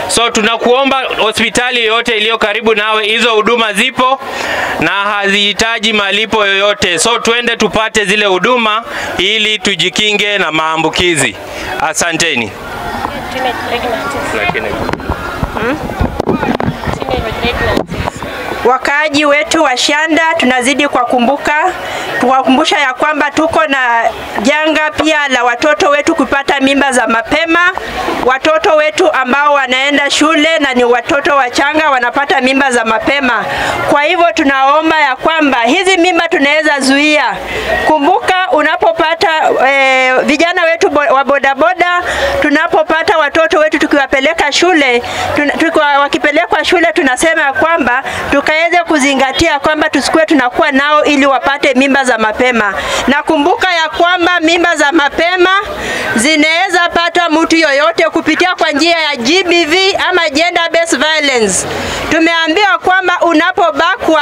So tunakuomba hospitali yoyote iliyo karibu nawe, hizo huduma zipo na hazihitaji malipo yoyote. So twende tupate zile huduma ili tujikinge na maambukizi. Asanteni. Wakaaji wetu wa Shianda tunazidi kuwakumbusha ya kwamba tuko na janga pia la watoto wetu kupata mimba za mapema. Watoto wetu ambao wanaenda shule na ni watoto wachanga wanapata mimba za mapema. Kwa hivyo tunaomba ya kwamba hizi mimba tunaweza zuia. Kumbuka unapopata vijana wetu wa bodaboda, tunapopata watoto wetu tukiwapeleka shule, wakipelekwa shule tunasema kwamba tukaweze kuzingatia kwamba tusikue tunakuwa nao ili wapate mimba za mapema. Na kumbuka ya kwamba mimba za mapema zinaweza pata mtu yoyote kupitia kwa njia ya GBV ama gender based violence. Tumeambiwa kwamba unapobakwa,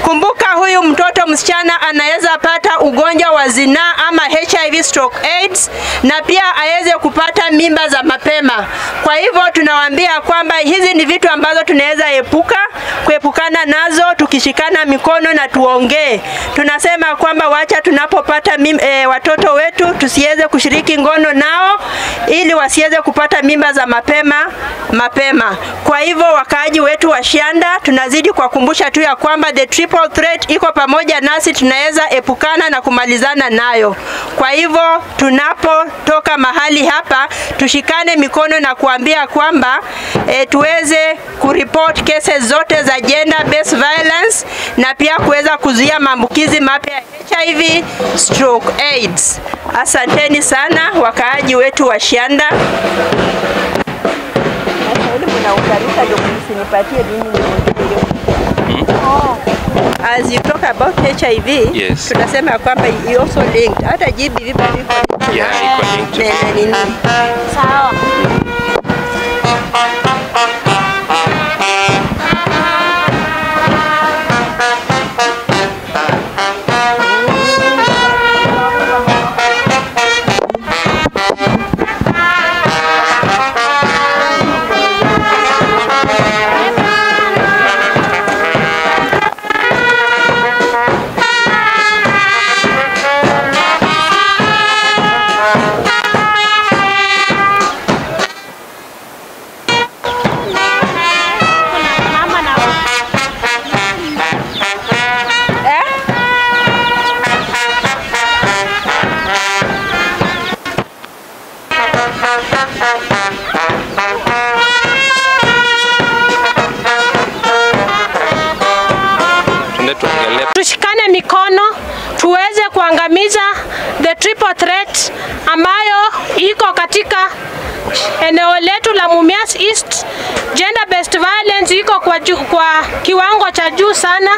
kumbuka huyu mtoto msichana anaweza pata ugonjwa wa zinaa ama HIV stroke AIDS, na pia aweze kupata mimba za mapema. Kwa hivyo tunawaambia kwamba hizi ni vitu ambazo tunaweza kuepukana nazo tukishikana mikono na tuongee. Tunasema kwamba wacha tunapopata watoto wetu tusiweze kushiriki ngono nao ili wasiweze kupata mimba za mapema. Kwa hivyo wakaaji wetu wa Shianda tunazidi kuwakumbusha tu ya kwamba the triple threat iko pamoja nasi, tunaweza epukana na kumalizana nayo. Kwa hivyo tunapotoka mahali hapa tushikane mikono na kuambia kwamba tuweze kureport cases zote za gender based violence na pia kuweza kuzuia maambukizi mapya ya HIV stroke AIDS. Asanteni sana wakaaji wetu wa Shianda. As you talk about HIV, yes, tunasema kwamba you also linked. Hata GBV bado iko linked. Yeah, iko linked. Sawa. Tushikane mikono tuweze kuangamiza the triple threat ambayo iko katika eneo letu la Mumias East. Gender based violence iko kwa kiwango cha juu sana,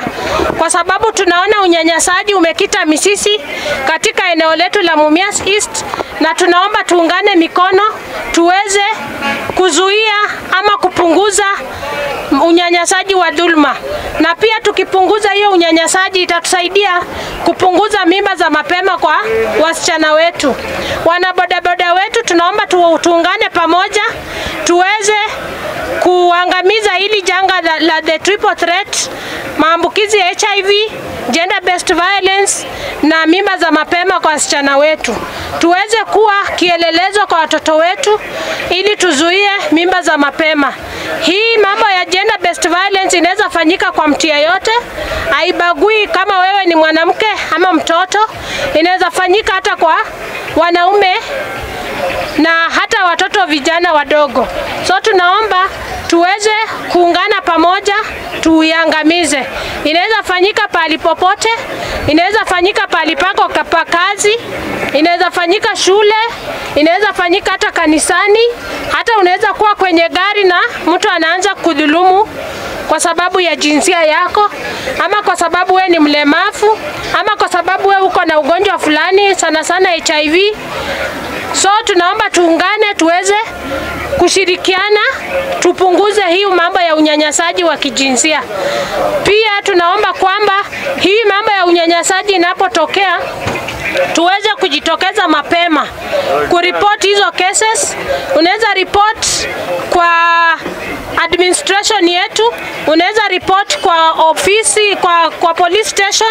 kwa sababu tunaona unyanyasaji umekita misisi katika eneo letu la Mumias East, na tunaomba tuungane mikono tuweze kuzuia ama kupunguza unyanyasaji wa dhulma. Na pia tukipunguza hiyo unyanyasaji itatusaidia kupunguza mimba za mapema kwa wasichana wetu. Wanabodaboda wetu tunaomba tuungane pamoja tuweze kuangamiza hili janga la the triple threat, maambukizi ya HIV, gender based violence na mimba za mapema kwa wasichana wetu. Tuweze kuwa kielelezo kwa watoto wetu ili tuzuie mimba za mapema. Hii mambo ya gender based violence inaweza fanyika kwa mtu yeyote, haibagui kama wewe ni mwanamke ama mtoto. Inaweza fanyika hata kwa wanaume na hata watoto vijana wadogo. So tunaomba tuweze kuungana pamoja tuiangamize. Inaweza fanyika pahali popote, inaweza fanyika pahali pako pa kazi, inaweza fanyika shule, inaweza fanyika hata kanisani, hata unaweza kuwa kwenye gari na mtu anaanza kudhulumu kwa sababu ya jinsia yako, ama kwa sababu we ni mlemavu, ama kwa sababu we uko na ugonjwa fulani, sana sana HIV. So tunaomba tuungane tuweze kushirikiana tupunguze hii mambo ya unyanyasaji wa kijinsia. Pia tunaomba kwamba hii mambo ya unyanyasaji inapotokea tuweze kujitokeza mapema kuripoti hizo cases. Unaweza report kwa administration yetu, unaweza report kwa ofisi, kwa police station,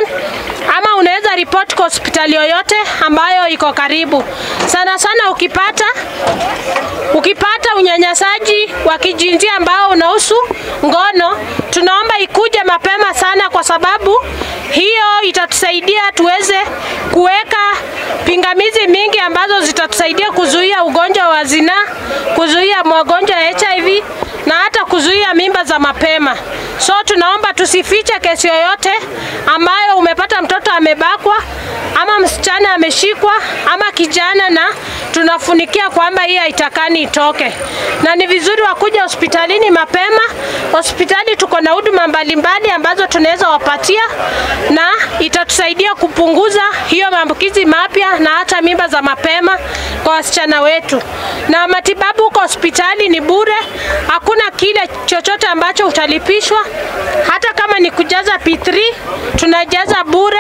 ama unaweza report kwa hospitali yoyote ambayo iko karibu. Sana sana ukipata unyanyasaji wa kijinsia ambao unahusu ngono, tunaomba ikuje mapema sana, kwa sababu hiyo itatusaidia tuweze kuweka pingamizi mingi ambazo zitatusaidia kuzuia ugonjwa wa zinaa, kuzuia magonjwa ya HIV na hata kuzuia mimba za mapema. So tunaomba tusifiche kesi yoyote ambayo umepata mtoto amebakwa ama msichana ameshikwa ama kijana, na tunafunikia kwamba hii haitakani itoke. Na ni vizuri wakuja hospitalini mapema. Hospitali tuko na huduma mbalimbali ambazo tunaweza wapatia, na itatusaidia kupunguza hiyo maambukizi mapya na hata mimba za mapema kwa wasichana wetu. Na matibabu kwa hospitali ni bure, hakuna kile chochote ambacho utalipishwa. Hata kama ni kujaza P3 tunajaza bure,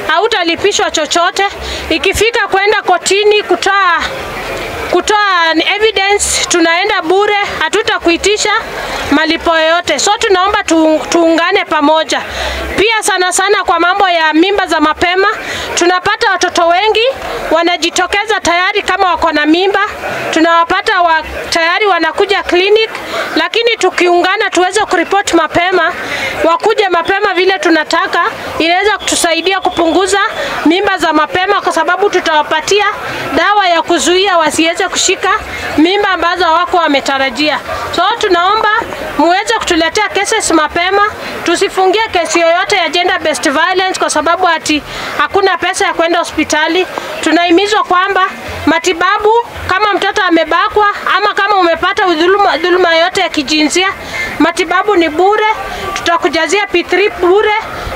hautalipishwa chochote. Ikifika kwenda kotini kutoa evidence tunaenda bure, hatutakuitisha malipo yoyote. So tunaomba tuungane pamoja. Pia sana sana kwa mambo ya mimba za mapema, tunapata watoto wengi wanajitokeza tayari kama wako na mimba, tunawapata tayari wanakuja clinic, lakini tukiungana tuweze kuripoti mapema, wakuje mapema vile tunataka, inaweza kutusaidia kupunguza mimba za mapema, kwa sababu tutawapatia dawa ya kuzuia wasiweze kushika mimba ambazo hawako wametarajia. So tunaomba muweze kutuletea cases mapema, tusifungie kesi yoyote ya gender based violence kwa sababu ati hakuna pesa ya kwenda hospitali. Tunahimizwa kwamba matibabu kama mtoto amebakwa ama kama umepata dhuluma yote ya kijinsia, matibabu ni bure, tutakujazia P3 bure,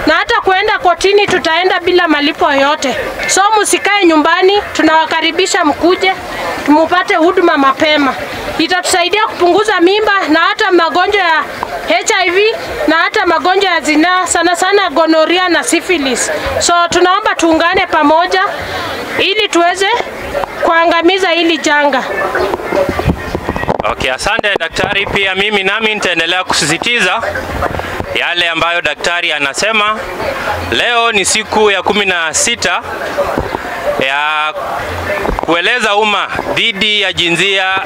na hata kuenda kotini tutaenda bila malipo yoyote. So msikae nyumbani, tunawakaribisha mkuje mupate huduma mapema. Itatusaidia kupunguza mimba na hata magonjwa ya HIV na hata magonjwa ya zinaa, sana sana gonorrhea na syphilis. So tunaomba tuungane pamoja ili tuweze kuangamiza hili janga. Okay, asante daktari. Pia mimi nami nitaendelea kusisitiza yale ambayo daktari anasema. Leo ni siku ya 16 ya kueleza umma dhidi ya jinsia,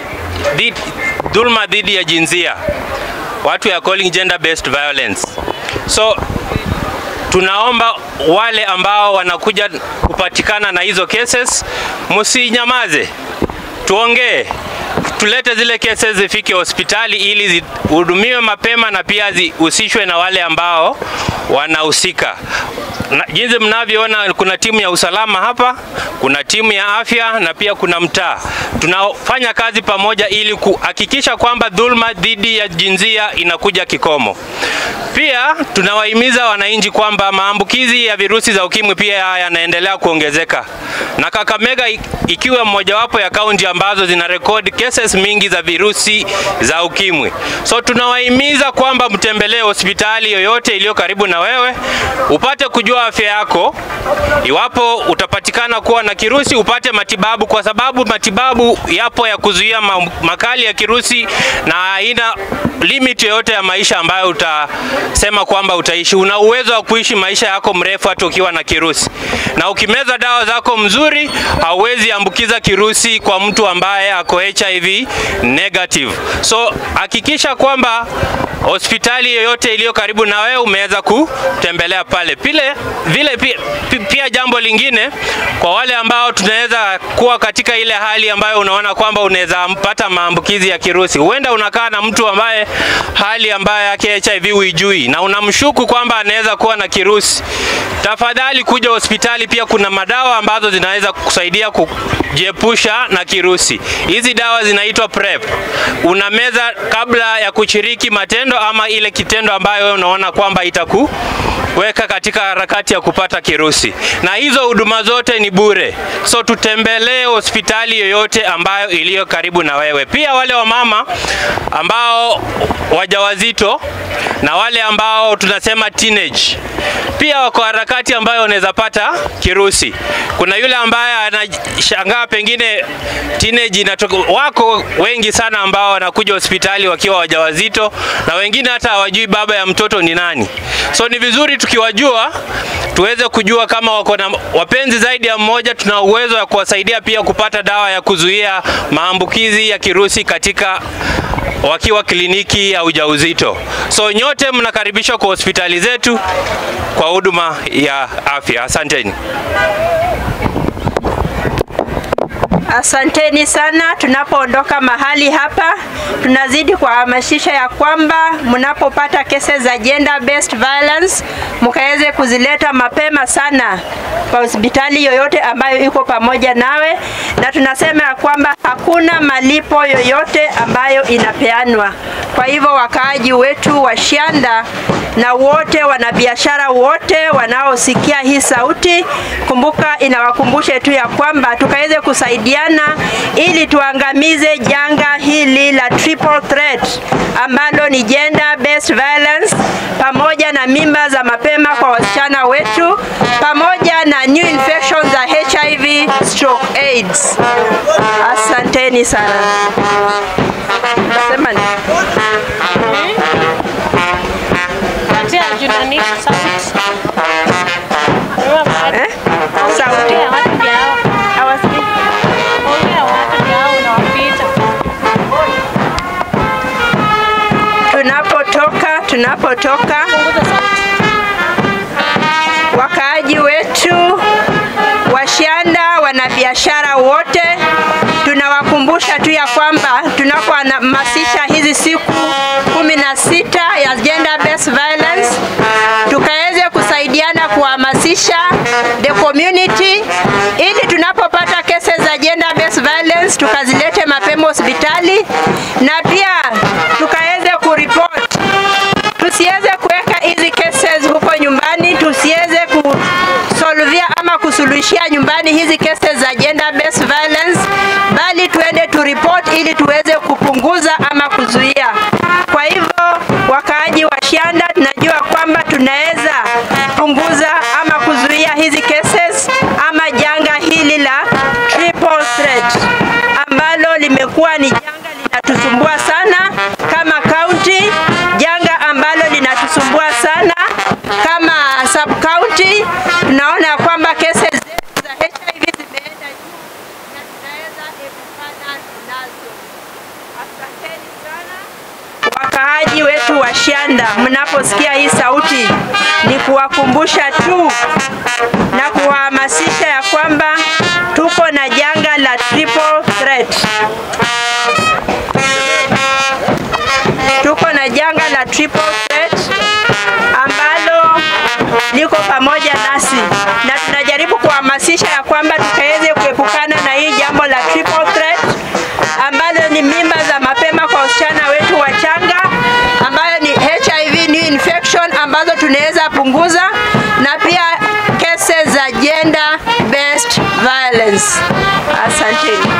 dhulma dhidi ya jinsia, what we are calling gender based violence. So tunaomba wale ambao wanakuja kupatikana na hizo cases, msinyamaze, tuongee, tulete zile cases zifike hospitali ili zihudumiwe mapema na pia zihusishwe na wale ambao wanahusika. Jinsi mnavyoona kuna timu ya usalama hapa, kuna timu ya afya na pia kuna mtaa. Tunafanya kazi pamoja ili kuhakikisha kwamba dhulma dhidi ya jinsia inakuja kikomo. Pia tunawahimiza wananchi kwamba maambukizi ya virusi za ukimwi pia yanaendelea kuongezeka. Na Kakamega ikiwa mojawapo ya kaunti ambazo zina record cases cases mingi za virusi za ukimwi. So tunawahimiza kwamba mtembelee hospitali yoyote iliyo karibu na wewe upate kujua afya yako. Iwapo utapatikana kuwa na kirusi upate matibabu, kwa sababu matibabu yapo ya kuzuia makali ya kirusi na haina limit yoyote ya maisha ambayo utasema kwamba utaishi. Una uwezo wa kuishi maisha yako mrefu hata ukiwa na kirusi, na ukimeza dawa zako mzuri hauwezi ambukiza kirusi kwa mtu ambaye ako HIV negative. So hakikisha kwamba hospitali yoyote iliyo karibu na wewe umeweza kutembelea pale. Pia jambo lingine, kwa wale ambao tunaweza kuwa katika ile hali ambayo unaona kwamba unaweza mpata maambukizi ya kirusi, huenda unakaa na mtu ambaye hali ambayo yake HIV huijui na unamshuku kwamba anaweza kuwa na kirusi, tafadhali kuja hospitali. Pia kuna madawa ambazo zinaweza kukusaidia kujiepusha na kirusi. Hizi dawa zinaitwa PrEP. Unameza kabla ya kushiriki matendo ama ile kitendo ambayo wewe unaona kwamba itakuweka katika harakati ya kupata kirusi, na hizo huduma zote ni bure. So tutembelee hospitali yoyote ambayo iliyo karibu na wewe. Pia wale wamama ambao wajawazito na wale ambao tunasema teenage, pia wako harakati ambayo wanaweza pata kirusi. Kuna yule ambaye anashangaa pengine teenage inatoka, wako wengi sana ambao wanakuja hospitali wakiwa wajawazito na wengine hata hawajui baba ya mtoto ni nani. So ni vizuri tukiwajua tuweze kujua kama wako na wapenzi zaidi ya mmoja, tuna uwezo wa kuwasaidia pia kupata dawa ya kuzuia maambukizi ya kirusi katika wakiwa kliniki ya ujauzito. So nyote mnakaribishwa kwa hospitali zetu kwa huduma ya afya. Asanteni. Asanteni sana. Tunapoondoka mahali hapa, tunazidi kuhamasisha ya kwamba mnapopata kesi za gender based violence mkaweze kuzileta mapema sana kwa hospitali yoyote ambayo iko pamoja nawe, na tunasema ya kwamba hakuna malipo yoyote ambayo inapeanwa. Kwa hivyo wakaaji wetu wa Shianda na wote wanabiashara wote wanaosikia hii sauti, kumbuka, inawakumbusha tu ya kwamba tukaweze kusaidiana ili tuangamize janga hili la triple threat ambalo ni gender based violence, pamoja na mimba za mapema kwa wasichana wetu, pamoja na new infections za HIV stroke AIDS. Asanteni sana. Nasema ni sauti. Hawasikii. Tunapotoka wakaaji wetu wa Shianda, wanabiashara wote, tunawakumbusha tu ya kwamba tunapohamasisha hizi siku 16 ya gender based violence, tukaweze kusaidiana kuhamasisha the community ili tunapopata cases za gender based violence tukazilete mapema hospitali, na pia tukaweze kuripoti. Tusiweze kuweka hizi cases huko nyumbani, tusiweze kusolvia ama kusuluhishia nyumbani hizi cases za gender based violence, bali tuende tu report ili tuweze kupunguza ama kuzuia. Kwa hivyo wakaaji wa Shianda, tunajua kwamba tunaweza punguza ama kuzuia hizi cases ama janga hili la triple threat ambalo limekuwa ni janga linatusumbua sana kama county, janga ambalo linatusumbua sana kama sub county. Tunaona kwamba cases zetu za HIV zimeenda juu na tunaweza epukana nazo. Asanteni sana wakaaji wetu wa Shianda, mnaposikia hii sauti ni kuwakumbusha tu na kuwahamasisha ya kwamba tuko na janga la triple threat. Tuko na janga la triple threat ambalo liko pamoja nasi, na tunajaribu kuhamasisha ya kwamba tukaweze kuepukana na hii jambo la triple threat ambalo ni mimba za mapema kwa wasichana wetu wachanga, ambayo ni HIV new infection ambazo tunaweza punguza, na pia cases za gender based violence. Asanteni.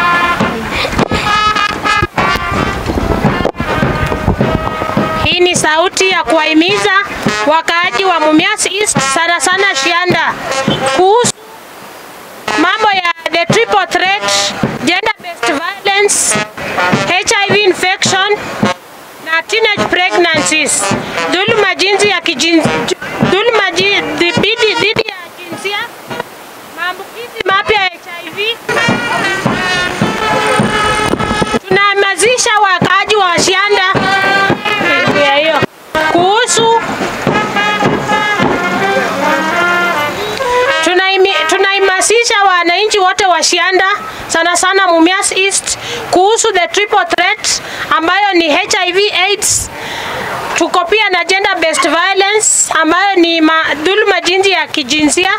Hii ni sauti ya kuwahimiza wakaaji wa Mumias East, sana sana Shianda, kuhusu mambo ya the triple threat, gender based violence, HIV infection na teenage pregnancies, dhuluma jinsi ya dhuluma dhidi ya jinsia, maambukizi mapya ya HIV. Tunahamasisha wakaaji wa Shianda hiyo kuhusu tunaimasisha wananchi wote wa Shianda, sana sana Mumias East, kuhusu the triple threat ambayo ni HIV AIDS. Tuko pia na gender based violence ambayo ni dhuluma jinsi ya kijinsia,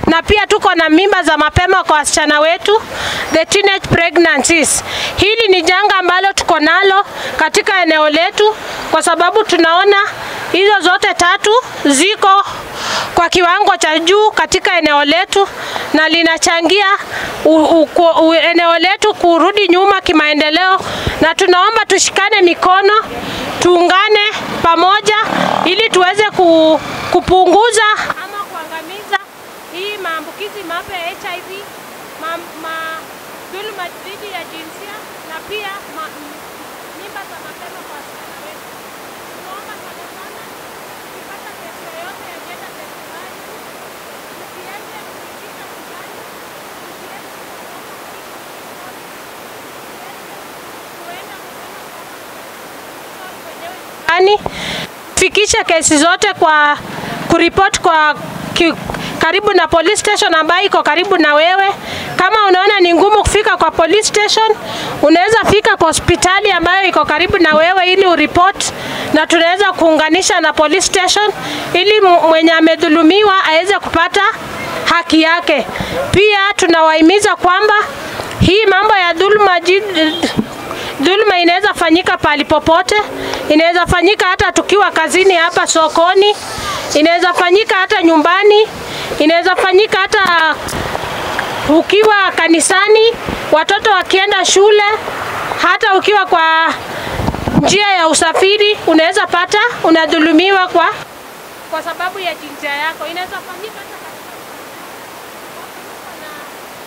na pia tuko na mimba za mapema kwa wasichana wetu, the teenage pregnancies. Hili ni janga ambalo tuko nalo katika eneo letu, kwa sababu tunaona hizo zote tatu ziko kwa kiwango cha juu katika eneo letu, na linachangia eneo letu kurudi nyuma kimaendeleo. Na tunaomba tushikane mikono, tuungane pamoja ili tuweze kupunguza ama kuangamiza hii maambukizi mapya ya HIV, dhuluma dhidi ya jinsia na pia mimba za mapema kwa wasichana wetu. Tunaomba sana sana ukipata kesi yoyote ya gender based violence, usiende kuitisha nyumbani, usiende kuenda kusema fikisha kesi zote kwa kuripoti kwa karibu na police station ambayo iko karibu na wewe. Kama unaona ni ngumu kufika kwa police station, unaweza fika kwa hospitali ambayo iko karibu na wewe ili uripoti, na tunaweza kuunganisha na police station ili mwenye amedhulumiwa aweze kupata haki yake. Pia tunawahimiza kwamba hii mambo ya dhuluma inaweza fanyika pahali popote, inaweza fanyika hata tukiwa kazini hapa sokoni, inaweza fanyika hata nyumbani, inaweza fanyika hata ukiwa kanisani, watoto wakienda shule, hata ukiwa kwa njia ya usafiri unaweza pata unadhulumiwa kwa sababu ya jinsia yako. Inaweza fanyika hata katika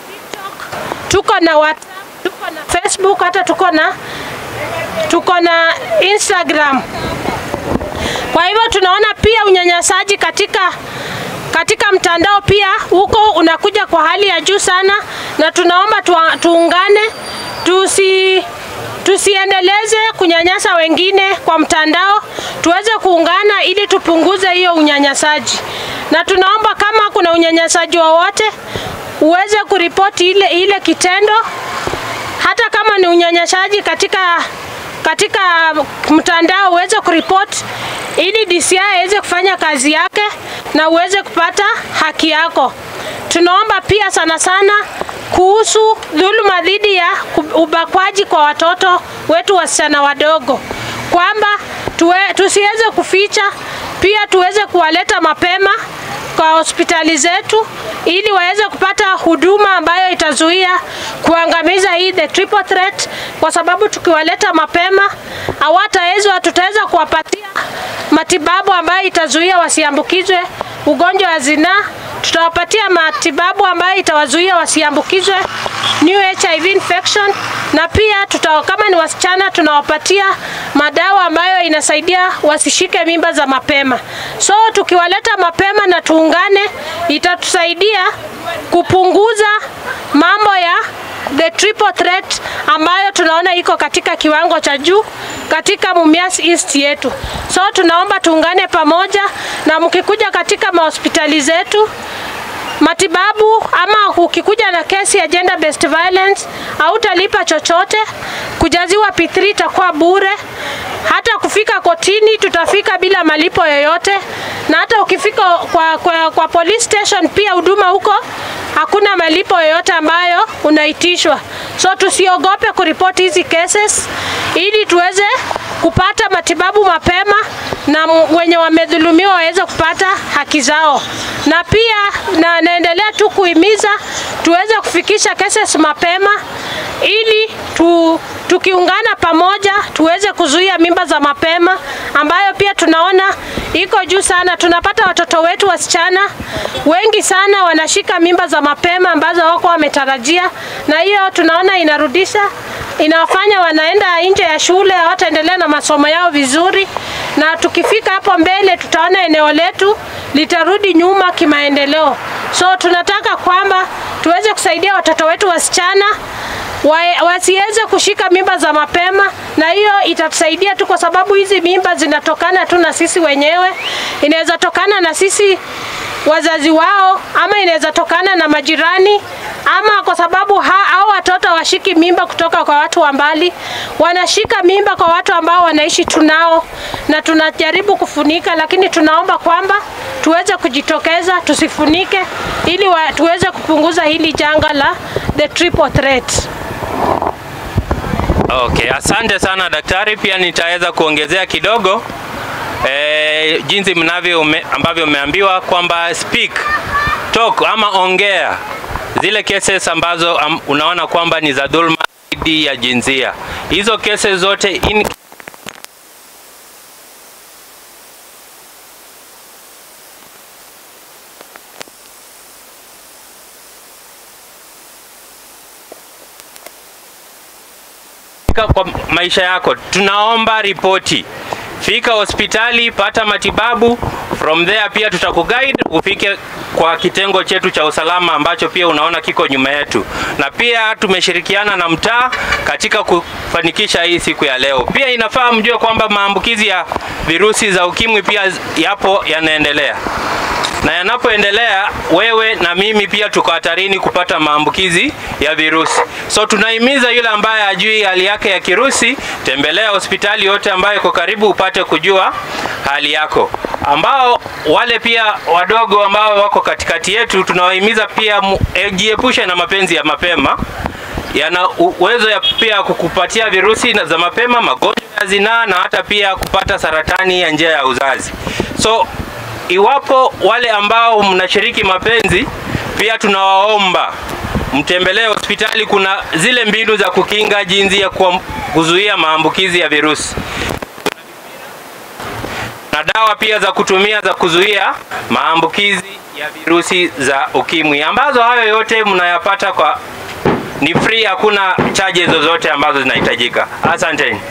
TikTok, tuko na WhatsApp, tuko na Facebook, hata tuko na Instagram. Kwa hivyo tunaona pia unyanyasaji katika mtandao pia huko unakuja kwa hali ya juu sana, na tunaomba tuungane, tusiendeleze kunyanyasa wengine kwa mtandao, tuweze kuungana ili tupunguze hiyo unyanyasaji. Na tunaomba kama kuna unyanyasaji wowote uweze kuripoti ile kitendo, hata kama ni unyanyasaji katika mtandao uweze kuripoti ili DCI iweze kufanya kazi yake na uweze kupata haki yako. Tunaomba pia sana sana kuhusu dhuluma dhidi ya ubakwaji kwa watoto wetu wasichana wadogo, kwamba tusiweze kuficha, pia tuweze kuwaleta mapema kwa hospitali zetu ili waweze kupata huduma ambayo itazuia kuangamiza hii the triple threat, kwa sababu tukiwaleta mapema hawataweza, tutaweza kuwapatia matibabu ambayo itazuia wasiambukizwe ugonjwa wa zinaa, tutawapatia matibabu ambayo itawazuia wasiambukizwe new HIV infection, na pia kama ni wasichana tunawapatia madawa ambayo inasaidia wasishike mimba za mapema. So tukiwaleta mapema na tuungane, itatusaidia kupunguza mambo ya the triple threat ambayo tunaona iko katika kiwango cha juu katika Mumias East yetu. So tunaomba tuungane pamoja, na mkikuja katika mahospitali zetu matibabu ama ukikuja na kesi ya gender based violence hautalipa chochote, kujaziwa P3 itakuwa bure, hata kufika kotini tutafika bila malipo yoyote, na hata ukifika kwa police station pia huduma huko hakuna malipo yoyote ambayo unaitishwa. So tusiogope kuripoti hizi cases ili tuweze kupata matibabu mapema na wenye wamedhulumiwa waweze kupata haki zao. Na pia na naendelea tu kuhimiza tuweze kufikisha cases mapema ili tukiungana pamoja tuweze kuzuia mimba za mapema ambayo pia tunaona iko juu sana. Tunapata watoto wetu wasichana wengi sana wanashika mimba za mapema ambazo wako wametarajia, na hiyo tunaona inarudisha, inawafanya wanaenda nje ya shule, hawataendelea na masomo yao vizuri, na tukifika hapo mbele tutaona eneo letu litarudi nyuma kimaendeleo. So tunataka kwamba tuweze kusaidia watoto wetu wasichana wasiweze kushika mimba za mapema, na hiyo itatusaidia tu, kwa sababu hizi mimba zinatokana tu na sisi wenyewe. Inaweza tokana na sisi wazazi wao, ama inaweza tokana na majirani, ama kwa sababu hao watoto washiki mimba kutoka kwa watu wa mbali, wanashika mimba kwa watu ambao wanaishi tunao, na tunajaribu kufunika, lakini tunaomba kwamba tuweze kujitokeza, tusifunike, ili tuweze kupunguza hili janga la the triple threat. Okay, asante sana daktari. Pia nitaweza kuongezea kidogo jinsi mnavyo ambavyo umeambiwa kwamba speak, talk ama ongea zile cases ambazo unaona kwamba ni za dhulma dhidi ya jinsia. Hizo cases zote in kwa maisha yako, tunaomba ripoti. Fika hospitali, pata matibabu. From there pia tutakuguide ufike kwa kitengo chetu cha usalama ambacho pia unaona kiko nyuma yetu. Na pia tumeshirikiana na mtaa katika kufanikisha hii siku ya leo. Pia inafaa mjue kwamba maambukizi ya virusi za ukimwi pia yapo yanaendelea. Na yanapoendelea, wewe na mimi pia tuko hatarini kupata maambukizi ya virusi. So tunahimiza yule ambaye hajui hali yake ya kirusi, tembelea hospitali yote ambayo iko karibu upate kujua hali yako. Ambao wale pia wadogo ambao wako katikati yetu, tunawahimiza pia jiepushe na mapenzi ya mapema. Yana uwezo ya pia kukupatia virusi za mapema, magonjwa ya zinaa na hata pia kupata saratani ya njia ya uzazi. So iwapo wale ambao mnashiriki mapenzi, pia tunawaomba mtembelee hospitali. Kuna zile mbinu za kukinga jinsi ya kuzuia maambukizi ya virusi, na dawa pia za kutumia za kuzuia maambukizi ya virusi za ukimwi, ambazo hayo yote mnayapata kwa ni free, hakuna charges zozote ambazo zinahitajika. Asanteni.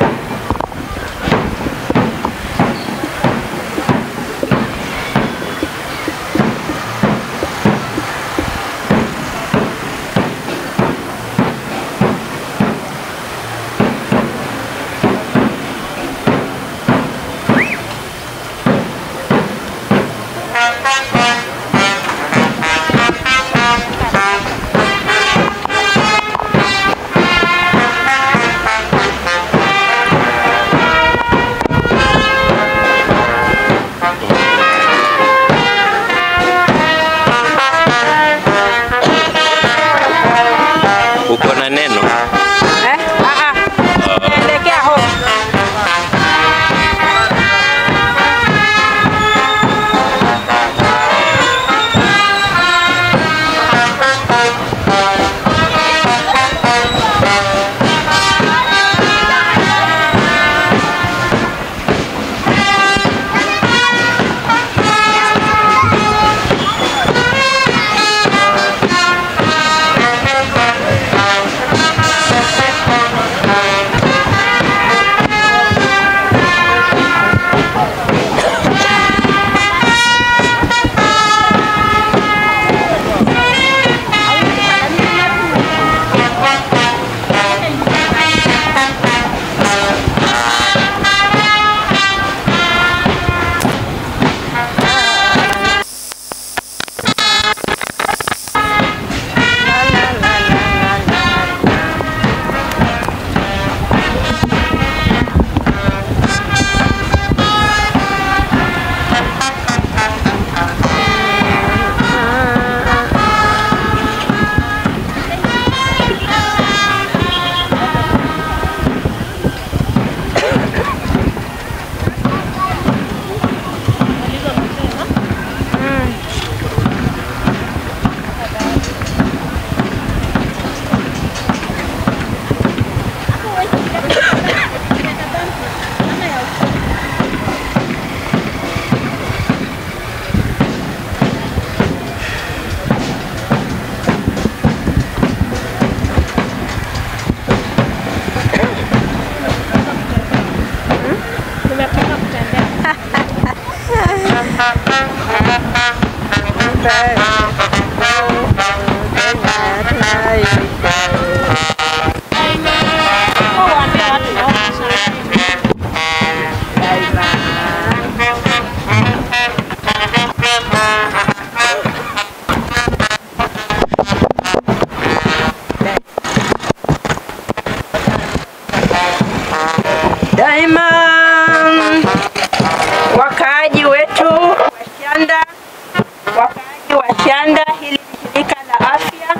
Daima wakaaji wetu wa Shianda, wakaaji wa Shianda, hili ni shirika la afya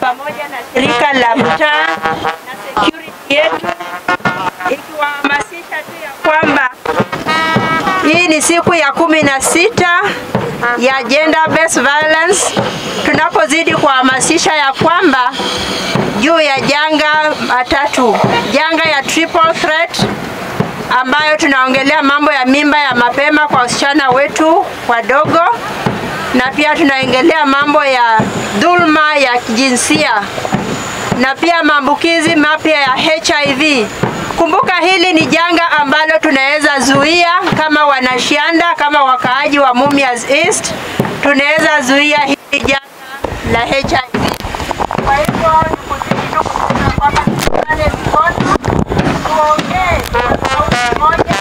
pamoja na shirika la mtaa na security yetu, ikiwahamasisha tu ya kwamba hii ni siku ya 16 ya gender based violence, tunapozidi kuhamasisha ya kwamba juu ya janga matatu, janga ya triple threat ambayo tunaongelea mambo ya mimba ya mapema kwa wasichana wetu wadogo, na pia tunaongelea mambo ya dhulma ya kijinsia na pia maambukizi mapya ya HIV. Kumbuka hili ni janga ambalo tunaweza zuia kama wanashianda, kama wakaaji wa Mumias East, tunaweza zuia hili janga la HIV. Kwa hivyo tukuzidi tu kusema kwamba tushikane mkono, tuongee kwa sauti moja.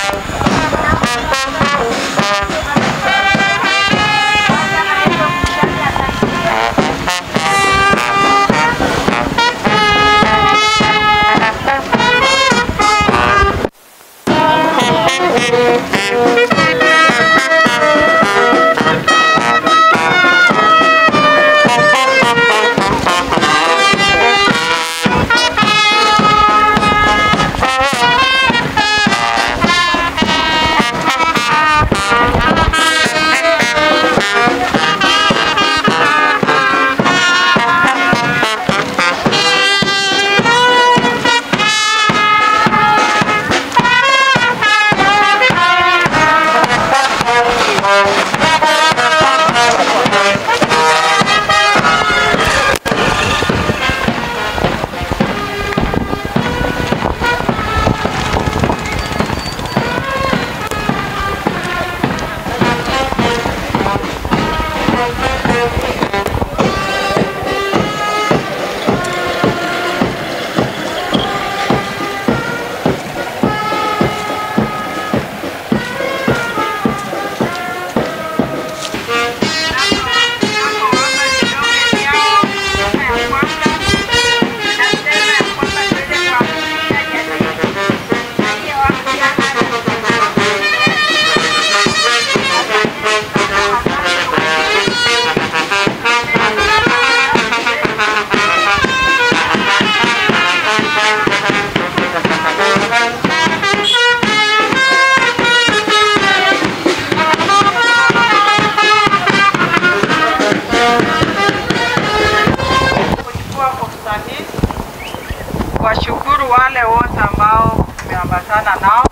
Washukuru wale wote ambao tumeambatana nao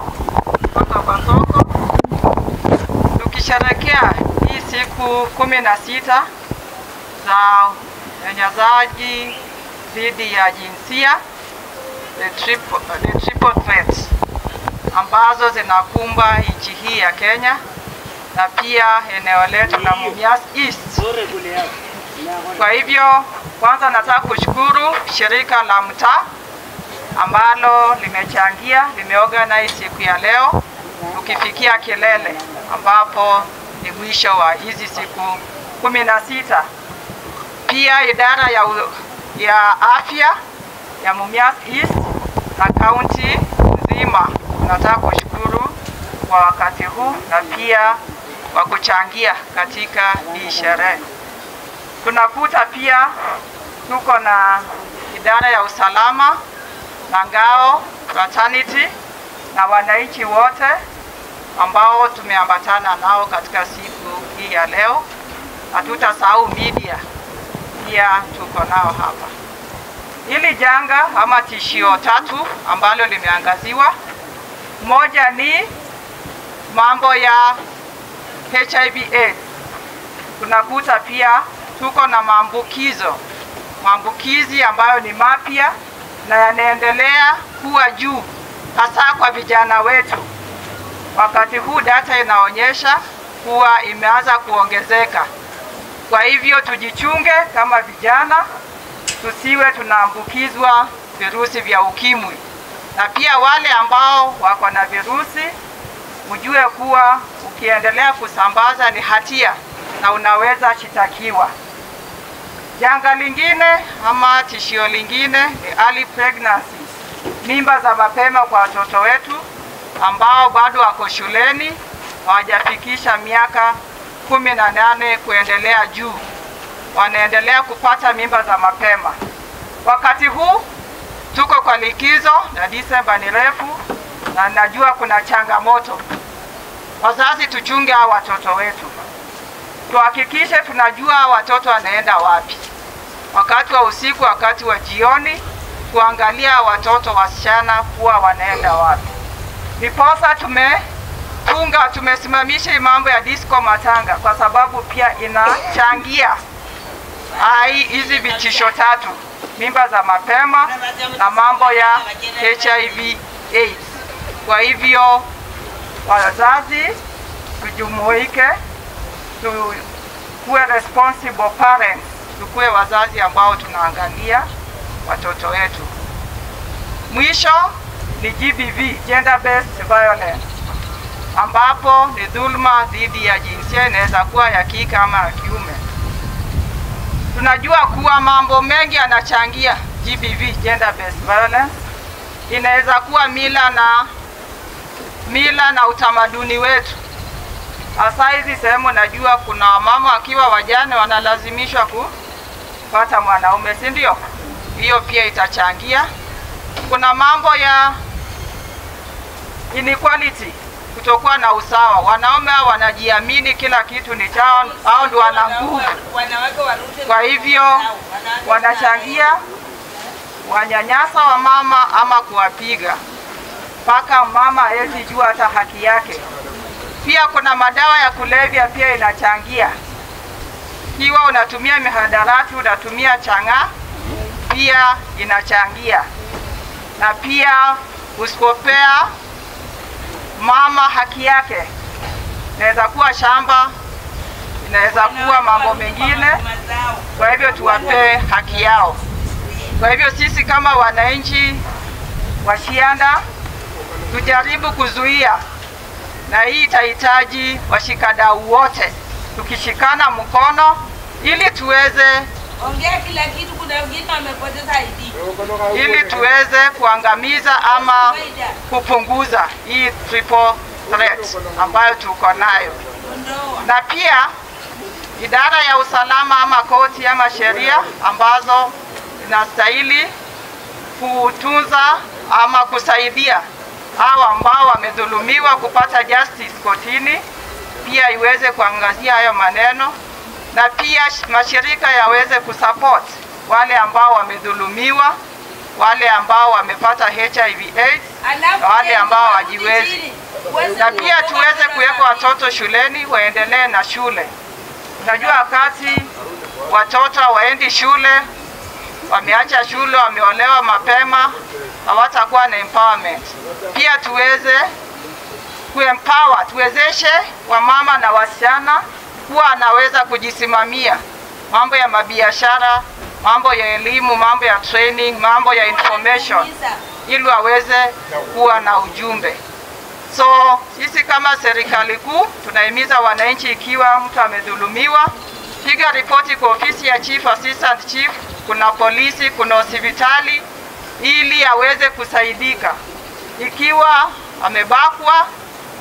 kutoka kwa soko tukisherehekea hii siku 16 za unyanyasaji dhidi ya jinsia, the triple threat ambazo zinakumba nchi hii ya Kenya na pia eneo letu la Mumias East. Kwa hivyo kwanza nataka kushukuru shirika la mtaa ambalo limechangia, limeorganize siku ya leo tukifikia kilele ambapo ni mwisho wa hizi siku 16. Pia idara ya afya ya Mumias East na county nzima nataka kushukuru kwa wakati huu na pia kwa kuchangia katika hii sherehe. Tunakuta pia tuko na idara ya usalama na ngao fraternity na wananchi wote ambao tumeambatana nao katika siku hii ya leo. Hatutasahau media, pia tuko nao hapa. Hili janga ama tishio tatu ambalo limeangaziwa, moja ni mambo ya HIV AIDS. Tunakuta pia tuko na maambukizi ambayo ni mapya na yanaendelea kuwa juu hasa kwa vijana wetu. Wakati huu data inaonyesha kuwa imeanza kuongezeka. Kwa hivyo tujichunge kama vijana, tusiwe tunaambukizwa virusi vya ukimwi. Na pia wale ambao wako na virusi, ujue kuwa ukiendelea kusambaza ni hatia na unaweza shitakiwa. Janga lingine ama tishio lingine ni early pregnancies, mimba za mapema kwa watoto wetu ambao bado wako shuleni, hawajafikisha miaka 18 kuendelea juu, wanaendelea kupata mimba za mapema. Wakati huu tuko kwa likizo na Disemba ni refu na najua kuna changamoto. Wazazi, tuchunge hawa watoto wetu, tuhakikishe tunajua watoto wanaenda wapi wakati wa usiku, wakati wa jioni, kuangalia watoto wasichana kuwa wanaenda wapi. Ndiposa tumesimamisha mambo ya disco matanga, kwa sababu pia inachangia hizi vitisho tatu: mimba za mapema na mambo ya HIV AIDS. Kwa hivyo wazazi tujumuike, tukuwe responsible parents, tukuwe wazazi ambao tunaangalia watoto wetu. Mwisho ni GBV, gender based violence, ambapo ni dhulma dhidi ya jinsia, inaweza kuwa ya kike ama ya kiume. Tunajua kuwa mambo mengi yanachangia GBV, gender based violence. Inaweza kuwa mila na utamaduni wetu. Hasa hizi sehemu najua kuna mama akiwa wajane wanalazimishwa kupata mwanaume, si ndio? Hiyo pia itachangia. Kuna mambo ya inequality, kutokuwa na usawa. Wanaume wanajiamini kila kitu ni chao, hao ndio wana nguvu. Kwa hivyo wanachangia wanyanyasa wa mama ama kuwapiga mpaka mama hawezi jua hata haki yake. Pia kuna madawa ya kulevya pia inachangia. Ikiwa unatumia mihadarati, unatumia chang'aa, pia inachangia. Na pia usipopea mama haki yake, inaweza kuwa shamba, inaweza kuwa mambo mengine. Kwa hivyo tuwapee haki yao. Kwa hivyo sisi kama wananchi wa Shianda tujaribu kuzuia, na hii itahitaji washikadau wote tukishikana mkono ili tuweze ongea kila kitu. Kuna wengine wamepoteza ID, ili tuweze kuangamiza ama kupunguza hii triple threat ambayo tuko nayo. Na pia idara ya usalama ama koti ama sheria ambazo inastahili kutunza ama kusaidia hao ambao wamedhulumiwa kupata justice kotini, pia iweze kuangazia hayo maneno, na pia mashirika yaweze kusupport wale ambao wamedhulumiwa, wale ambao wamepata HIV AIDS, na wale ambao hawajiwezi. Na pia tuweze kuweka watoto shuleni waendelee na shule. Unajua wakati watoto hawaendi shule, wameacha shule, wameolewa mapema, hawatakuwa na empowerment. Pia tuweze kuempower, tuwezeshe wamama na wasichana kuwa anaweza kujisimamia mambo ya mabiashara, mambo ya elimu, mambo ya training, mambo ya information, ili waweze kuwa na ujumbe. So sisi kama serikali kuu tunahimiza wananchi, ikiwa mtu amedhulumiwa, piga ripoti kwa ofisi ya chief, assistant chief, kuna polisi, kuna hospitali, ili aweze kusaidika. Ikiwa amebakwa,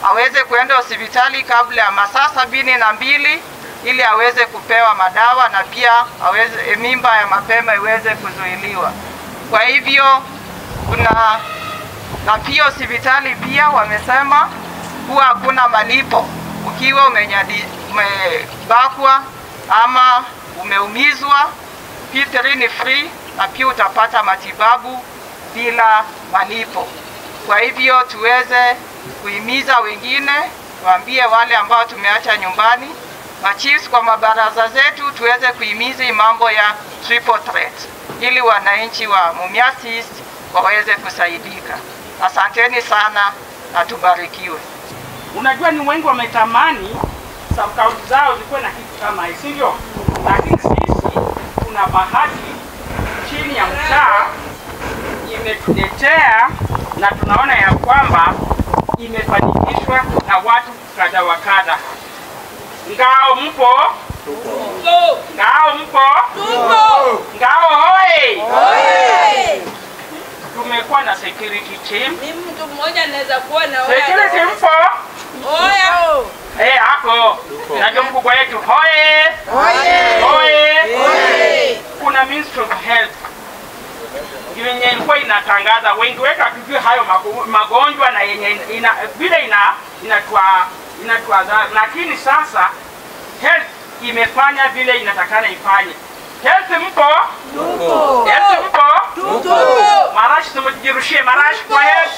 aweze kuenda hospitali kabla ya masaa 72 ili aweze kupewa madawa na pia aweze mimba ya mapema iweze kuzuiliwa. Kwa hivyo kuna na pia hospitali pia wamesema kuwa hakuna malipo ukiwa umebakwa ama umeumizwa. P3 ni free na pia utapata matibabu bila malipo. Kwa hivyo tuweze kuhimiza wengine, tuambie wale ambao tumeacha nyumbani, machiefs kwa mabaraza zetu, tuweze kuhimiza mambo ya triple threat ili wananchi wa Mumias East waweze kusaidika. Asanteni sana na tubarikiwe. Unajua ni wengi wametamani sub-county zao zikuwe na kitu kama hii, si ndio? Lakini sisi tuna bahati chini ya mtaa imetuletea na tunaona ya kwamba imefanikishwa na watu kadha wa kadha. Ngao mpo? Tupo. Ngao mpo? Tupo. Ngao hoi! Hoi! Tumekuwa na security team. Ni mtu mmoja anaweza kuwa na wewe. Security mpo? Oya. Eh, hapo. Najua mkubwa wetu. Hoi! Hoi! Hoi! Hoi! Kuna Ministry of Health yenye ilikuwa inatangaza, wengi wetu hatujui hayo magonjwa na yenye ina vile inatua, lakini sasa health imefanya vile inatakana ifanye. Health mpo? Tupo. Health mpo? Tupo. Marashi tumejirushie marashi kwa health.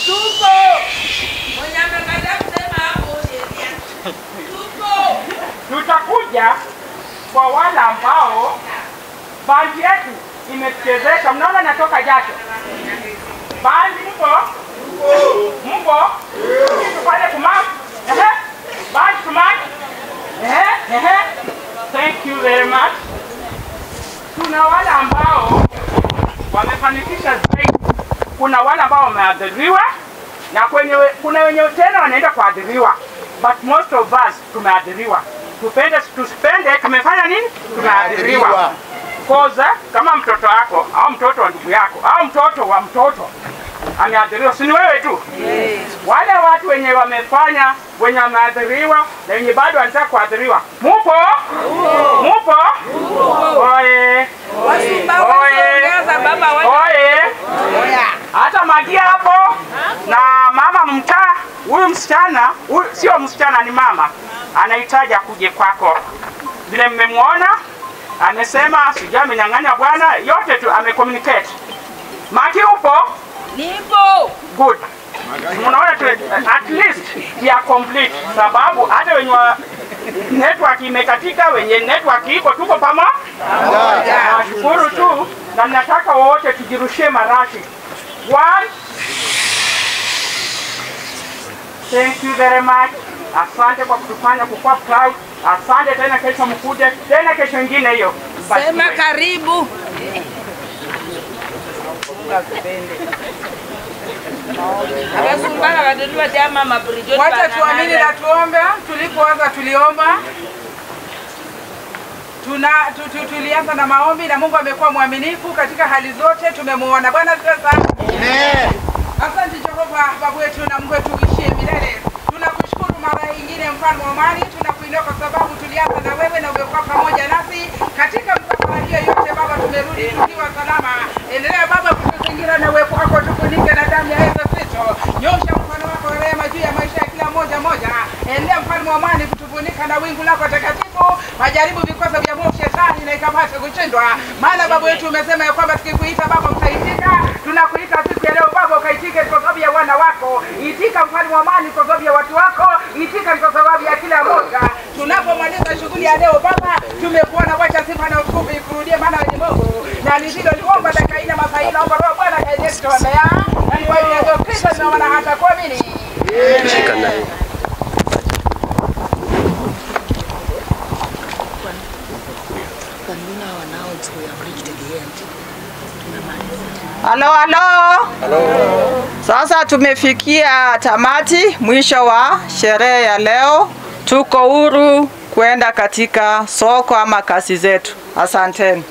Tupo. Mwenye amekataa kusema hapo sheria. Tupo. Tutakuja kwa wale ambao bandi yetu imechezesha. Mnaona natoka jasho. Bandi mpo? Mpo? Tufanye kumark. Ehe. Bandi tumark. Ehe, ehe. Thank you very much. Kuna wale ambao wamefanikisha zaidi. Kuna wale ambao wameadhiriwa na kuna wenye tena wanaenda kuadhiriwa. But most of us tumeadhiriwa. Tupende tusipende, tumefanya nini? Tumeadhiriwa. Koza kama mtoto wako au mtoto wa ndugu yako au mtoto wa mtoto ameadhiriwa, si ni wewe tu? Yes. Wale watu wenye wamefanya, wenye wameadhiriwa na wenye bado wanataka kuadhiriwa. Mupo? Mupo? Oye. Oye. Oye. Hata magia hapo na mama mtaa, huyu msichana, huyu sio msichana ni mama, anahitaji akuje kwako. Vile mmemuona amesema sijui amenyang'anya bwana, yote tu amecommunicate. Maki upo? Nipo. Good. Mnaona tu at least we are complete, sababu hata wenye network imekatika, wenye network iko, tuko pamoja. Nashukuru tu na nataka wote tujirushie marashi. One. Thank you very much. Asante kwa kutufanya kukua proud. Asante tena, kesho mkuje tena, kesho nyingine hiyo. Sema karibu. Wacha tuamini na tuombe. Tulipoanza tuliomba. Tulianza na maombi na Mungu amekuwa mwaminifu katika hali zote, tumemuona. Bwana asifiwe sana. Amen. Asante Jehova Baba wetu na Mungu wetu uishie milele. Tunakushukuru mara nyingine mfalme wa amani, tunakuinua kwa sababu tulianza na wewe na umekuwa pamoja nasi katika msafara hiyo yote. Baba, tumerudi tukiwa salama. Endelea Baba kutuzingira na uwepo wako, tufunike na damu ya Yesu Kristo. Nyosha mkono wako wa rehema juu ya maisha ya kila mmoja mmoja. Endelea mfalme wa amani kutufunika na wingu lako takatifu. Majaribu vikwazo vya mwovu shetani na ikapate kushindwa. Maana Baba wetu umesema ya kwamba tukikuita Baba utaitika. Tunakuita siku ya leo Baba ukaitike kwa sababu ya wana wako. Itika mfalme wa amani kwa sababu ya watu wako. Itika kwa sababu ya kila mmoja. Tunapomaliza shughuli ya leo Baba, tumekuona, wacha sifa na utukufu ikurudie, maana wewe ni Mungu. Na nililoliomba dakika ina masaa hii, naomba Roho Bwana kaendelee kutuombea. Na ni kwa Yesu Kristo tunaona hata kuamini. Amen. Halo, halo. Halo. Sasa tumefikia tamati, mwisho wa sherehe ya leo. Tuko huru kwenda katika soko ama kazi zetu. Asanteni.